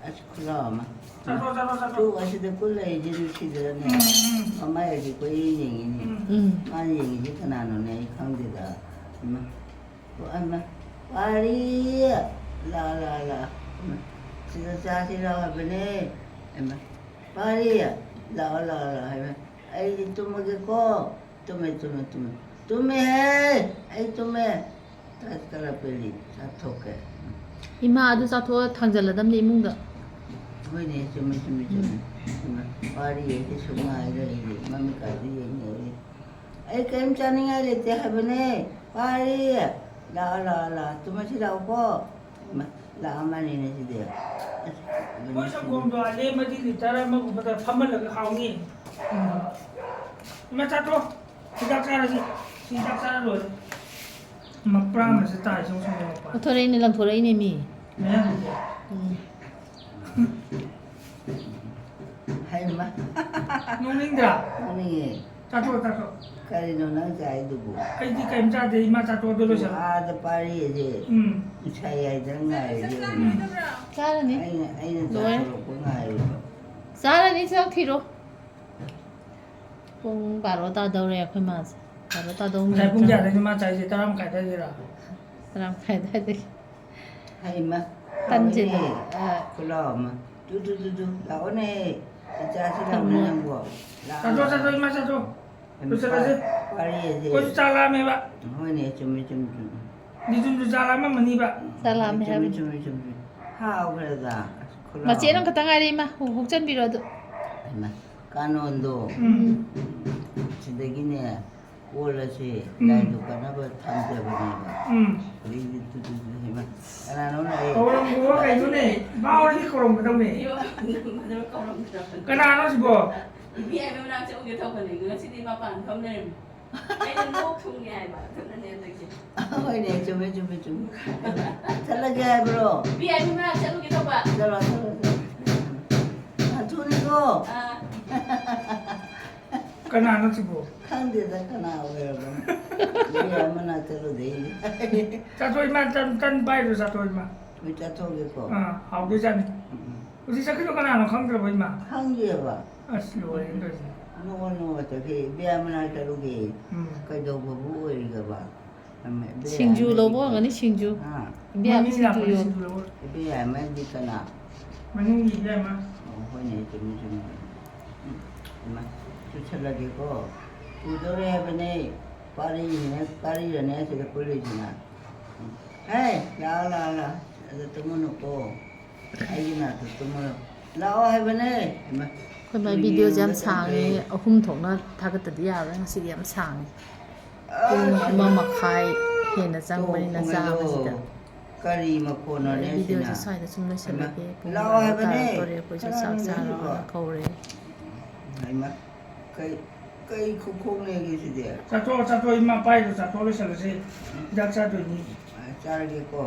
ꯑꯁ, ꯈꯨꯂꯥꯎ ꯑꯃ꯫ ꯆꯥꯊꯣꯛ, ꯆꯥꯊꯣꯛ, ꯆꯥꯊꯣꯛ꯫ ꯇꯨ ꯑꯁꯤꯗ ꯀꯨꯜ ꯂꯩꯔꯤꯁꯦ ꯅꯨꯡꯁꯤꯗ꯭ꯔꯅꯦ? ꯎꯝ, ꯎꯝ꯫ ꯃꯃꯥꯏ ꯑꯁꯤ ꯀꯣꯏꯌꯦꯡ ꯌꯦꯡꯉꯤꯅꯦ꯫ ꯎꯝ꯫ ꯎꯝ꯫ ꯃꯥꯅ ꯌꯦꯡꯉꯤꯁꯦ ꯀꯅꯥꯅꯣꯅꯦ? ꯑꯩ ꯈꯪꯗꯦꯗ꯫ ꯏꯃꯥ꯫ ꯑꯣ, ꯏꯃꯥ꯫ ꯄꯥꯔꯤ! ꯂꯥꯛꯑꯣ, ꯂꯥꯛꯑꯣ, ꯂꯥꯛꯑꯣ꯫ ꯏꯃꯥ꯫ ꯁꯤꯗ ꯆꯥꯁꯤ ꯂꯥꯛꯑꯣ ꯍꯥꯏꯕꯅꯦ꯫ ꯏꯃꯥ꯫ ꯄꯥꯔꯤ! ꯂꯥꯛꯑꯣ, ꯂꯥꯛꯑꯣ, ꯂꯥꯛꯑꯣ ꯍꯥꯏꯕ꯫ ꯑꯩꯗꯤ ꯇꯨꯝꯃꯒꯦꯀꯣ꯫ ꯇꯨꯝꯃꯦ, ꯇꯨꯝꯃꯦ, ꯇꯨꯝꯃꯦ꯫ ꯇꯨꯝꯃꯦꯍꯦ! ꯑꯩ ꯇꯨꯝꯃꯦ꯫ ꯇꯥꯁ ꯀꯂꯛꯄꯗꯤ ꯆꯥꯊꯣꯛꯀꯦ꯫ ꯏꯃꯥ, ꯑꯗꯨ ꯆꯥꯊꯣꯛꯑ ꯊꯥꯡꯖꯜꯂꯗꯝꯅꯤ ꯏꯃꯨꯡꯗ꯫ ꯍꯣꯏꯅꯦ, ꯆꯨꯝꯃꯦ, ꯆꯨꯝꯃꯦ, ꯆꯨꯝꯃꯦ꯫ ꯎꯝ꯫ ꯏꯃꯥ, ꯄꯥꯔꯤ ꯑꯩꯗꯤ ꯁꯨꯝ ꯉꯥꯏ ꯂꯩꯔꯦ꯫ ꯃꯃꯤꯠꯀꯥꯗꯨ ꯌꯦꯡ ꯂꯩꯔꯦ꯫ ꯑꯩ ꯀꯔꯤꯝ ꯆꯥꯅꯤꯡꯉꯥꯏ ꯂꯩꯇꯦ ꯍꯥꯏꯕꯅꯦ꯫ ꯄꯥꯔꯤ! ꯂꯥꯛꯑꯣ, ꯂꯥꯛꯑꯣ, ꯂꯥꯛꯑꯣ꯫ ꯇꯨꯝꯃꯁꯤ ꯂꯥꯛꯑꯣꯀꯣ꯫ ꯏꯃꯥ, ꯂꯥꯛꯑꯝꯃꯅꯤꯅꯦ ꯁꯤꯗꯤ꯫ ꯑꯁ, ꯑꯩꯈꯣꯏ ꯁꯪꯒꯣꯝꯗꯣ ꯑꯂꯦꯝꯕꯗꯤ ꯂꯤꯇꯔ ꯑꯃꯒꯨꯝꯕꯗ ꯐꯝꯍꯜꯂꯒ ꯍꯥꯎꯅꯤ꯫ ꯎꯝ꯫ ꯏꯃꯥ, ꯆꯥꯊꯣꯛ꯫ ꯍꯤꯗꯥꯛ ꯆꯥꯔꯁꯤ꯫ ꯍꯤꯗꯥꯛ ꯆꯥꯔ ꯂꯣꯏꯔꯦ꯫ ꯃꯄ꯭ꯔꯥ ꯑꯃꯁꯨ ꯇꯥꯏ, ꯁꯨꯝ ꯁꯨꯝ ꯌꯧꯔꯛꯄ꯫ ꯂꯧꯊꯣꯔꯛꯏꯅꯦ, ꯂꯪꯊꯣꯔꯛꯏꯅꯦ ꯃꯤ꯫ ꯃꯌꯥꯝꯁꯦ꯫ ꯎꯝ꯫ ꯍꯩꯃꯥ꯫ ꯅꯣꯛꯅꯤꯡꯗ꯭ꯔꯥ? ꯅꯣꯛꯅꯤꯡꯉꯦ꯫ ꯆꯥꯊꯣꯛ, ꯆꯥꯊꯣꯛ꯫ ꯀꯔꯤꯅꯣ ꯅꯪ ꯆꯥꯏꯗꯨꯕꯨ? ꯑꯩꯗꯤ ꯀꯩꯝ ꯆꯥꯗꯦ, ꯏꯃꯥ ꯆꯥꯊꯣꯛꯑꯗꯣ ꯂꯣꯏꯁꯜꯂꯣ꯫ ꯑꯥꯗ ꯄꯥꯔꯤꯁꯦ ꯎꯝ꯫ ꯏꯁꯥ ꯌꯥꯏꯗꯅ ꯉꯥꯏꯔꯤꯁꯦ ꯌꯦꯡꯉꯨꯅꯦ꯫ ꯆꯥꯔꯅꯤ꯫ ꯑꯩꯅ, ꯑꯩꯅ ꯂꯣꯏꯔꯦ꯫ ꯆꯥꯊꯣꯔꯛꯄ ꯉꯥꯏꯔꯤꯕ꯫ ꯆꯥꯔꯅꯤ, ꯆꯥꯛ ꯊꯤꯔꯣ꯫ ꯄꯨꯡ ꯕꯥꯔꯣ ꯇꯥꯗꯧꯔꯦ ꯑꯩꯈꯣꯏ ꯃꯥꯁꯦ꯫ ꯕꯥꯔꯣ ꯇꯥꯗꯧ ꯉꯁꯥꯏ ꯄꯨꯡ ꯃꯤꯅꯤꯠ ꯀꯌꯥꯗꯩꯅꯣ ꯃꯥ ꯆꯥꯏꯁꯦ? ꯇꯔꯥ ꯃꯈꯥꯏ ꯑꯗꯥꯏꯗꯩꯔꯣ? ꯇꯔꯥ ꯃꯈꯥꯏ ꯑꯗꯥꯏꯗꯒꯤ꯫ ꯍꯩꯃꯥ, ꯇꯟꯁꯤꯗ꯫ ꯍꯥꯎꯋꯤꯅꯦ꯫ ꯑꯥ꯫ ꯈꯨꯂꯥꯎ ꯑꯃ꯫ ꯇꯨ, ꯇꯨ, ꯇꯨ, ꯇꯨ, ꯂꯥꯛꯑꯣꯅꯦ꯫ ꯏꯆꯥꯁꯤ ꯂꯥꯛꯑꯣꯅꯦ ꯊꯝꯃꯣ꯫ ꯅꯪꯕꯣ꯫ ꯂꯥꯛꯑꯣ, ꯆꯠꯊꯣꯛ, ꯂꯥꯛꯑꯣ꯫ ꯆꯠꯊꯣꯛ, ꯏꯃꯥ, ꯆꯠꯊꯣꯛ꯫ ꯍꯩꯃꯥ, ꯂꯣꯏꯁꯤꯜꯂꯁꯤ꯫ ꯄꯥ-, ꯄꯥꯔꯤꯁꯦ꯫ ꯑꯩꯈꯣꯏꯁꯨ ꯆꯥꯛ ꯂꯥꯝꯃꯦꯕ꯫ ꯍꯣꯏꯅꯦ, ꯆꯨꯝꯃꯤ, ꯆꯨꯝꯃꯤ, ꯆꯨꯝꯃꯤ꯫ ꯗꯤꯖꯨꯟꯁꯨ ꯆꯥꯛ ꯂꯥꯝꯃꯝꯃꯅꯤꯕ꯫ ꯆꯥꯛ ꯂꯥꯝꯃꯦ ꯆꯨꯝꯃꯤ, ꯍꯥꯏꯕꯅꯤ꯫ ꯆꯨꯝꯃꯤ, ꯆꯨꯝꯃꯤ꯫ ꯍꯥꯎꯈ꯭ꯔꯦꯗ꯫ ꯑꯁ, ꯈꯨꯂꯥꯎ ꯃꯆꯦꯠ ꯑꯃ꯫ ꯑꯃꯈꯛꯇꯪ ꯉꯥꯏꯔꯦ, ꯏꯃꯥ꯫ ꯍꯨ-, ꯍꯨꯛꯆꯟꯕꯤꯔꯣ ꯑꯗꯨ꯫ ꯍꯩꯃꯥ, ꯀꯥꯅꯣꯟꯗꯣ꯫ ꯎꯝ꯫ ꯁꯤꯗꯒꯤꯅꯦ, ꯑꯣꯜꯂꯁꯦ, ꯎꯝ꯫ ꯂꯥꯏ ꯗꯨꯛ ꯀꯠꯅꯕ ꯊꯝꯖꯕꯅꯦꯕ꯫ ꯎꯝ꯫ ꯑꯗꯩꯗꯤ ꯇꯨ, ꯇꯨ, ꯇꯨ, ꯍꯩꯃꯥ, ꯀꯅꯥꯅꯣꯝ ꯂꯥꯛꯑꯦ꯫ ꯀꯧꯔꯝꯃꯣ ꯀꯩꯅꯣꯅꯦ, ꯏꯃꯥ ꯍꯣꯏꯗꯤ ꯀꯧꯔꯝꯒꯗꯧꯅꯦ꯫ ꯀꯅꯥꯅꯣ ꯁꯤꯕꯣ? ꯏꯕꯤ ꯍꯥꯏꯕ ꯃꯅꯥꯛ ꯆꯠꯂꯨꯒꯦ ꯇꯧꯕꯅꯦ, ꯉꯁꯤꯗꯤ ꯃꯄꯥꯟ ꯐꯝ ꯂꯩꯔꯝꯃꯦ꯫ ꯑꯩꯅ ꯂꯣꯛ ꯊꯨꯡꯉꯦ ꯍꯥꯏꯕ, ꯑꯗꯨꯅꯅꯦ ꯑꯗꯒꯤ꯫ ꯍꯣꯏꯅꯦ, ꯆꯨꯝꯃꯦ, ꯆꯨꯝꯃꯦ, ꯆꯨꯝꯃꯦ꯫ ꯆꯠꯂꯒꯦ ꯍꯥꯏꯕ꯭ꯔꯣ? ꯏꯕꯤ ꯍꯥꯏꯕ ꯃꯅꯥꯛ ꯆꯠꯂꯨꯒꯦ ꯇꯧꯕ꯫ ꯆꯠꯂꯣ, ꯆꯠꯂꯣ, ꯆꯠꯂꯣ꯫ ꯌꯥꯝ ꯊꯨꯅꯤꯀꯣ? ꯑꯥ꯫ ꯀꯅꯥꯅꯣ ꯁꯤꯕꯣ? ꯈꯪꯗꯦꯗ, ꯀꯅꯥ ꯑꯣꯏꯔꯕꯅꯣ? ꯏꯕꯦꯝꯃ ꯃꯅꯥꯛ ꯆꯠꯂꯨꯗꯦ ꯑꯩꯗꯤ꯫ ꯆꯥꯊꯣꯛ ꯏꯃꯥ, ꯇꯟ, ꯇꯟ ꯄꯥꯏꯔꯣ, ꯆꯥꯊꯣꯛ ꯏꯃꯥ꯫ ꯍꯣꯏ, ꯆꯥꯊꯣꯛꯑꯒꯦꯀꯣ꯫ ꯑꯥ, ꯍꯥꯎꯗꯣꯏꯖꯥꯠꯅꯤ꯫ ꯎꯝ, ꯎꯝ꯫ ꯍꯧꯖꯤꯛ ꯆꯠꯈꯤꯗꯣ ꯀꯅꯥꯅꯣ ꯈꯪꯗ꯭ꯔꯕꯣ, ꯏꯃꯥ? ꯈꯪꯗꯦꯕ꯫ ꯑꯁ, ꯂꯣꯏꯔꯦ ꯇꯧꯔꯤꯁꯦ꯫ ꯅꯣꯡꯉꯣꯟ ꯅꯣꯡꯉꯣꯟ ꯆꯠꯈꯤ, ꯏꯕꯦꯝꯃ ꯃꯅꯥꯛ ꯆꯠꯂꯨꯒꯦ꯫ ꯎꯝ꯫ ꯀꯩꯗꯧꯕꯕꯨ ꯑꯣꯏꯔꯤꯒꯕ? ꯏꯕꯦꯝꯃ ꯁꯤꯡꯖꯨ ꯂꯧꯕ ꯑꯣꯏꯔꯝꯒꯅꯤ, ꯁꯤꯡꯖꯨ꯫ ꯑꯥ꯫ ꯏꯕꯦꯝꯃ ꯃꯃꯤꯡ ꯁꯤꯡꯖꯨ ꯂꯥꯛꯄꯅꯤ, ꯌꯣ-, ꯁꯤꯡꯖꯨ ꯂꯧꯕ꯫ ꯏꯕꯦꯝꯃꯗꯤ ꯀꯅꯥ? ꯃꯅꯤꯡꯒꯤ ꯏꯕꯦꯝꯃ꯫ ꯑꯣ, ꯍꯣꯏꯅꯦ, ꯆꯨꯝꯃꯤ, ꯆꯨꯝꯃꯤ, ꯆꯨꯝꯃꯤ꯫ ꯎꯝ, ꯏꯃꯥ, ꯆꯨꯁꯜꯂꯒꯦꯀꯣ꯫ ꯄꯨꯗꯧꯔꯦ ꯍꯥꯏꯕꯅꯦ꯫ ꯄꯥꯔꯤꯅꯦ, ꯄꯥꯔꯤꯔꯅꯦ ꯁꯤꯗ ꯄꯨꯜꯂꯤꯁꯤꯅ? ꯎꯝ꯫ ꯍꯦ, ꯂꯥꯛꯑꯣ, ꯂꯥꯛꯑꯣ, ꯂꯥꯛꯑꯣ꯫ ꯑꯗ ꯇꯨꯝꯃꯨꯅꯨꯀꯣ꯫ ꯑꯩꯒꯤ ꯅꯥꯛꯇ ꯇꯨꯝꯃꯨꯅꯨ꯫ ꯂꯥꯛꯑꯣ ꯍꯥꯏꯕꯅꯦ꯫ ꯏꯃꯥ, ꯑꯩꯈꯣꯏ ꯃꯥꯏ ꯎꯏ, ꯚꯤꯗꯤꯑꯣꯁꯦ ꯌꯥꯝ ꯌꯦꯡꯉꯒ ꯁꯥꯡꯉꯦ, ꯇꯧꯖꯩ꯫ ꯑꯍꯨꯝ ꯊꯣꯛꯅ ꯊꯥꯒꯠꯇꯗꯤ ꯌꯥꯔꯣꯏ, ꯉꯁꯤꯗꯤ ꯌꯥꯝ ꯁꯥꯡꯉꯦ꯫ ꯄꯨꯡ ꯑꯃ ꯃꯈꯥꯏ ꯍꯦꯟꯅ ꯆꯪꯕꯅꯤꯅ ꯇꯣꯛꯄꯅꯦꯗꯣ꯫ ꯆꯥꯕꯁꯤꯗ꯫ ꯀꯔꯤ ꯃꯈꯣꯟꯅꯣꯅꯦ ꯑꯩ ꯚꯤꯗꯤꯑꯣꯁꯦ ꯁꯤꯅ? ꯁ꯭ꯋꯥꯏꯗ ꯁꯨꯝ ꯍꯩꯃꯥ, ꯂꯣꯏꯁꯤꯜꯂꯒꯦ꯫ ꯄꯨꯡ ꯂꯥꯛꯑꯣ ꯕꯥꯔꯣ ꯍꯥꯏꯕꯅꯦ꯫ ꯇꯥꯔꯛꯇꯣꯔꯦ, ꯑꯩꯈꯣꯏꯁꯨ ꯆꯥꯛ ꯀꯅꯥꯅꯣꯅꯦ ꯆꯥꯔꯣꯅ ꯁꯤꯕꯣ? ꯀꯧꯔꯦ꯫ ꯍꯩꯃꯥ, ꯀꯩ, ꯀꯩ ꯈꯨꯈꯣꯡꯅꯦꯒꯦ ꯁꯤꯗꯤ? ꯆꯥꯊꯣꯛꯑꯣ, ꯆꯥꯊꯣꯛꯑꯣ, ꯏꯃꯥ ꯄꯥꯏꯔꯣ, ꯆꯥꯊꯣꯛꯑꯣ, ꯂꯣꯏꯁꯤꯜꯂꯁꯤ꯫ ꯍꯤꯗꯥꯛ ꯆꯥꯗꯣꯏꯅꯤ꯫ ꯑ, ꯆꯥꯔꯒꯦꯀꯣ꯫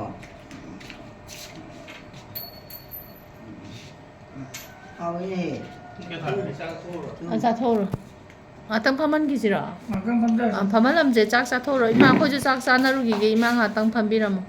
ꯍꯥꯎꯋꯦ꯫ ꯄꯨꯡ ꯀꯌꯥ ꯇꯥꯔꯒꯦ? ꯆꯥꯛ ꯆꯥꯊꯣꯛꯎꯔꯣ꯫ ꯑ, ꯆꯥꯊꯣꯛꯎꯔꯣ꯫ ꯉꯥꯛꯇꯪ ꯐꯝꯍꯟꯈꯤꯁꯤꯔꯣ? ꯉꯥꯛꯇꯪ ꯐꯝꯊꯔꯁꯤ꯫ ꯑ, ꯐꯝꯍꯜꯂꯝꯁꯦ, ꯆꯥꯛ ꯆꯥꯊꯣꯛꯎꯔꯣ꯫ ꯏꯃꯥ, ꯑꯩꯈꯣꯏꯁꯨ ꯆꯥꯛ ꯆꯥꯅꯔꯨꯈꯤꯒꯦ꯫ ꯏꯃꯥ, ꯉꯥꯛꯇꯪ ꯐꯝꯕꯤꯔꯝꯃꯣ꯫